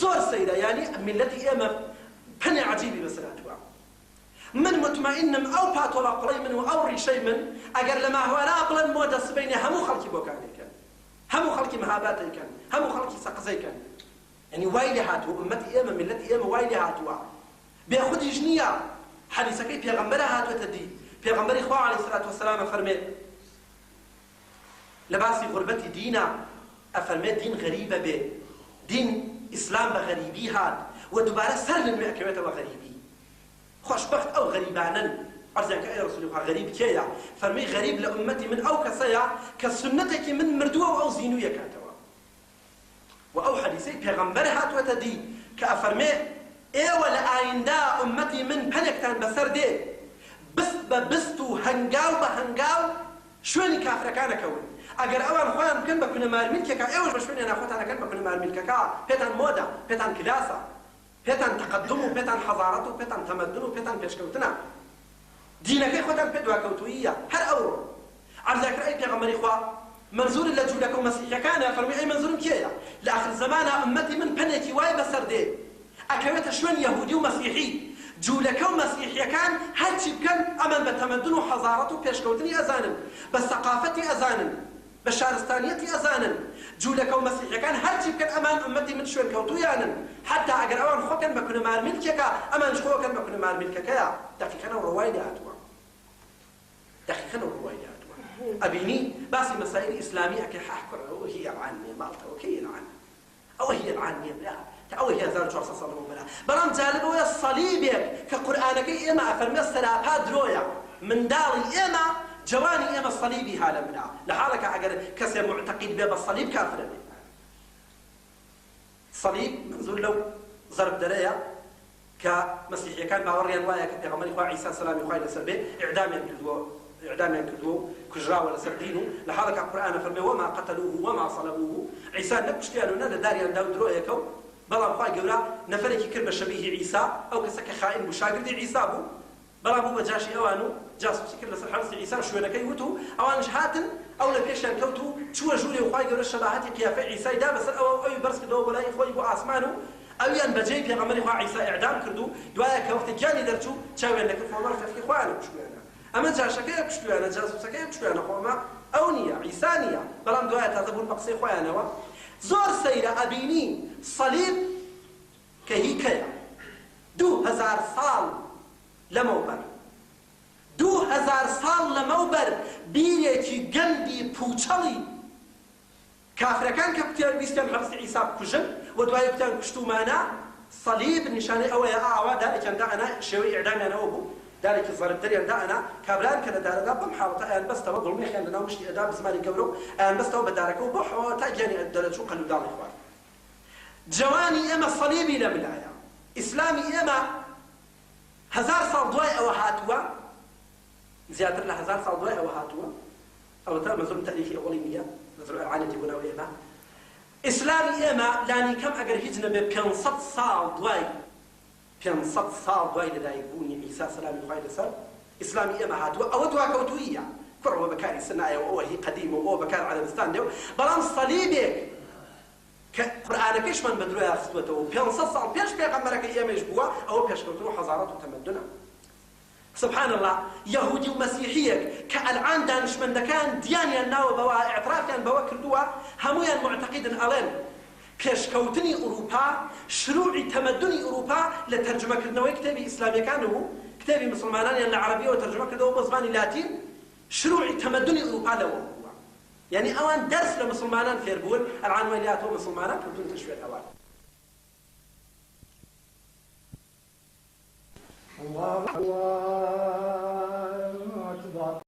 Speaker 1: زۆر سەیرە یانی میللەتی ئێمە پەنێ عەجیبی بەسەر هاتووە من مطمئنم ئەو پاتۆڵە قوڵەی من و ئەو ڕیشەی من ئەگەر لە ماهوارا بڵێن مۆدە سبەینێ هەموو خەڵکی بۆکان ئەیکەن هەموو خەڵکی مهابات ئەیکەن هەموو خەڵکی سەقز ئەیکەن یانی وای لێ هاتووە ئوممەتی ئێمە میللەتی ئێمە وای لێ هاتووە بێ خودیش نییە حەدیسەکەی پێغەمبەرە هاتووەتە دی پێغەمبەری خوا علیه الصلاة والسلام ئەفەرمێ لە باسی غوربەتی دینە ئەفەرمێ دین غەریبە بێ دین ئیسلام بە غەریبی هات و دوبارە سەر لە نوێ ئەکەوێتەوە غەریبی خۆشبەخت ئەو غەریبانەن عەرزیان کرد ئەی ڕسولی خوا غەریب کێیە فەرمووی غەریب لە ئوممەتی من ئەو کەسەیە کە سوننەتێکی من مردووە و ئەو زینووی ئەکاتەوە وە ئەو حەدیسەی پێغەمبەر هاتووەتە دی کە ئەفەرمێ، ئێوە لە ئایندە ئوممەتی من پەلێکتان بەسەر دێ بست بە بست و هەنگاو بە هەنگاو شوێنی کافرەکان ئەکەون، ئەگەر ئەوان خۆیان بکەن بە کونە مارمیلکێکا ئێوەش بە شوێنیانا خۆتان ئەکەن بە کونە مارمیلکەکا، پێتان مۆدە، پێتان کلاسە، پێتان تەقەدوم و پێتان حەزارەت و پێتان تەمەدون و پێتان پێشکەوتنە. دینەکەی خۆتان پێ دواکەوتووییە هەر ئەوڕۆ عەرزیان کرد ئەی پێغەمبەری خوا مەنزورت لە جولەکە و مەسیحیەکانە فەرمووی ئەی مەنزورم کێیە لە ئاخر زەمانا ئوممەتی من پەنێکی وای بەسەر دێ ئەکەوێتە شوێن یەهودی و مەسیحی جولەکە و مەسیحیەکان هەرچی بکەن ئەمان بە تەمەدون و حەزارەت و پێشکەوتنی ئەزانن بە سەقافەتی ئەزانن بە شارستانیەتی ئەزانن جولەکە و مەسیحیەکان هەرچی بکەن ئەمان ئوممەتی من شوێنکەوتوویانن حەتا ئەگەر ئەوان خۆکەن بە کونە مارمیلکێکا ئەمانیش خۆکەن بە کونە مارمیلکەکەیا دەقیقەن ئەوڕۆ وای لێهاتووە دەقیقەن ئەوڕۆ وای لێهاتووە ئەبینی باسی مەسائیلی ئیسلامی ئەکەی حەح کوڕە ئەوە هی ئەلعان نیە ماڵتەوە کەی ئەلعان ئەوە هی ئەلعان نیە برا کە ئەوە هی 1400 ساڵ لەمەوبەرە بەڵام جالب ئەوەیە سەلیبێک کە قورئانەکەی ئێمە ئەفەرمێ سەراپا درۆیە منداڵی ئێمە جەوانی ئێمە سەلیبی ها لە ملا لە حاڵێکا ئەگەر کەسێ موعتەقید بێ بە سەلیب کافرە بێ سەلیب مەنزور لەو زەربدەرەیە کە مەسیحیەکان باوەڕیان وایە کە پێغەمبەری خوا عیسا سەلامی خوای لەسەر بێ ئیعدامیان کردووە ئیعدامیان کردووە و کوژراوە لەسەر دین و لە حاڵێکا قورئان ئەفەرمێ وما قتلوه وما صلبوه عیسا نە کوشتیان و نە لە داریان دا و درۆیەکە و بەڵام خوای گەورە نەفەرێکی کرد بە شەبیهی عیسا ئەو کەسە کە خائین بوو شاگردی عیسا بوو بەڵام بوو بە جاشی ئەوان و جاسوسی کرد لەسەر حەرسی عیسا و شوێنەکەی وت و ئەوانیش هاتن ئەو لە پێشیان کەوت و چووە ژوورێ و خوای گەورە شەباهەتی قیافەی عیسای دا بەسەر ئەوە و ئەوی بەرز کردەوە بۆ لای خۆی بۆ ئاسمان و ئەویان بە جێی پێغەمبەری خوا عیسا ئیعدام کرد و دوایە کە وەختی گیانی دەرچوو چاویان لەکرد خۆ ئەمە ڕەفیقی خۆیانە کوشتویانە ئەمە جاشەکەیە کوشتویانە جاسوسەکەیە کوشتویانە خۆ ئەمە ئەو نییە عیسا نییە بەڵام دوایە تازە بوون بە قسەی خۆیانەوە زۆر سەیرە ئەبینی سەلیب کە هی کەیە؟ 2000 ساڵ لەمەوبەر 2000 ساڵ لەمەوبەر بیرێکی گەندی پوچەڵی کافرەکان کە کوتیان ویستیان حەزرەتی عیسا بکوژن و دوایی کوتیان کوشتومانە سەلیب نیشانەی ئەوەیە ئاوا دارێکیان دائەنا شێوەی ئیعدامیان ئەوە بوو دارێکی زەربدەریان دائەنا کابرایان کە لە دارەدا بەم حاڵەتە ئەیان بەستەوە گوڵمێخیان لەناو مشتی ئەدا بزماری گەورە و ئەیان بەستەوە بە دارەکەوە بۆ حەوە تا گیانی دەرەچوو قەل و داڵی خوارد جەوانی ئێمە سەلیبی لە ملایە ئیسلامی ئێمە هەزار ساڵ دوای ئەوە هاتووە زیاتر لە هەزار ساڵ دوای ئەوە هاتووە ئەوەتا مەزرم تاریخی ئەوەڵی نییە مەزرم ئەلعانێتی بۆ ناو ئێمە ئیسلامی ئێمە لانیکەم ئەگەر هیچ نەبێ 500 ساڵ دوای 500 ساڵ دوای لەدایکبوونی عیسا سەلامی خوای لەسەر ئیسلامی ئێمە هاتووە ئەوە دواکەوتووییە کوڕ ئەوە بەکاری سنایە و ئەوە هی قەدیمە و ئەوە بەکار عەرەبستان دێ و بەڵام سەلیبێک کە قورئانەکەیشمان بە درۆیا خستووەتەوە و 500 ساڵ پێش پێغەمبەرەکەی ئێمەیش بووە ئەوە پێشکەوتن و حەزارەت و تەمەدونە سبحان اللە یەهودی و مەسیحیەک کە ئەلعان دانشمەندەکان دیانیان ناوە بەوە ئیعترافیان بەوە کردووە هەموویان موعتەقیدن ئەڵێن پێشکەوتنی ئوروپا شروعی تەمەدونی ئوروپا لە تەرجومە کردنەوەی کتێبی ئیسلامیەکان و کتێبی مسوڵمانانیان لە عەرەبیەوە تەرجومە کردەوە بۆ زمانی لاتین شروعی تەمەدونی ئوروپا لەوە بووە یانی ئەوان دەرس لە مسوڵمانان فێر بوون ئەلعان وای لێهاتووە مسوڵمانان کەوتونەتە شوێن ئەوان.
Speaker 2: الله الله.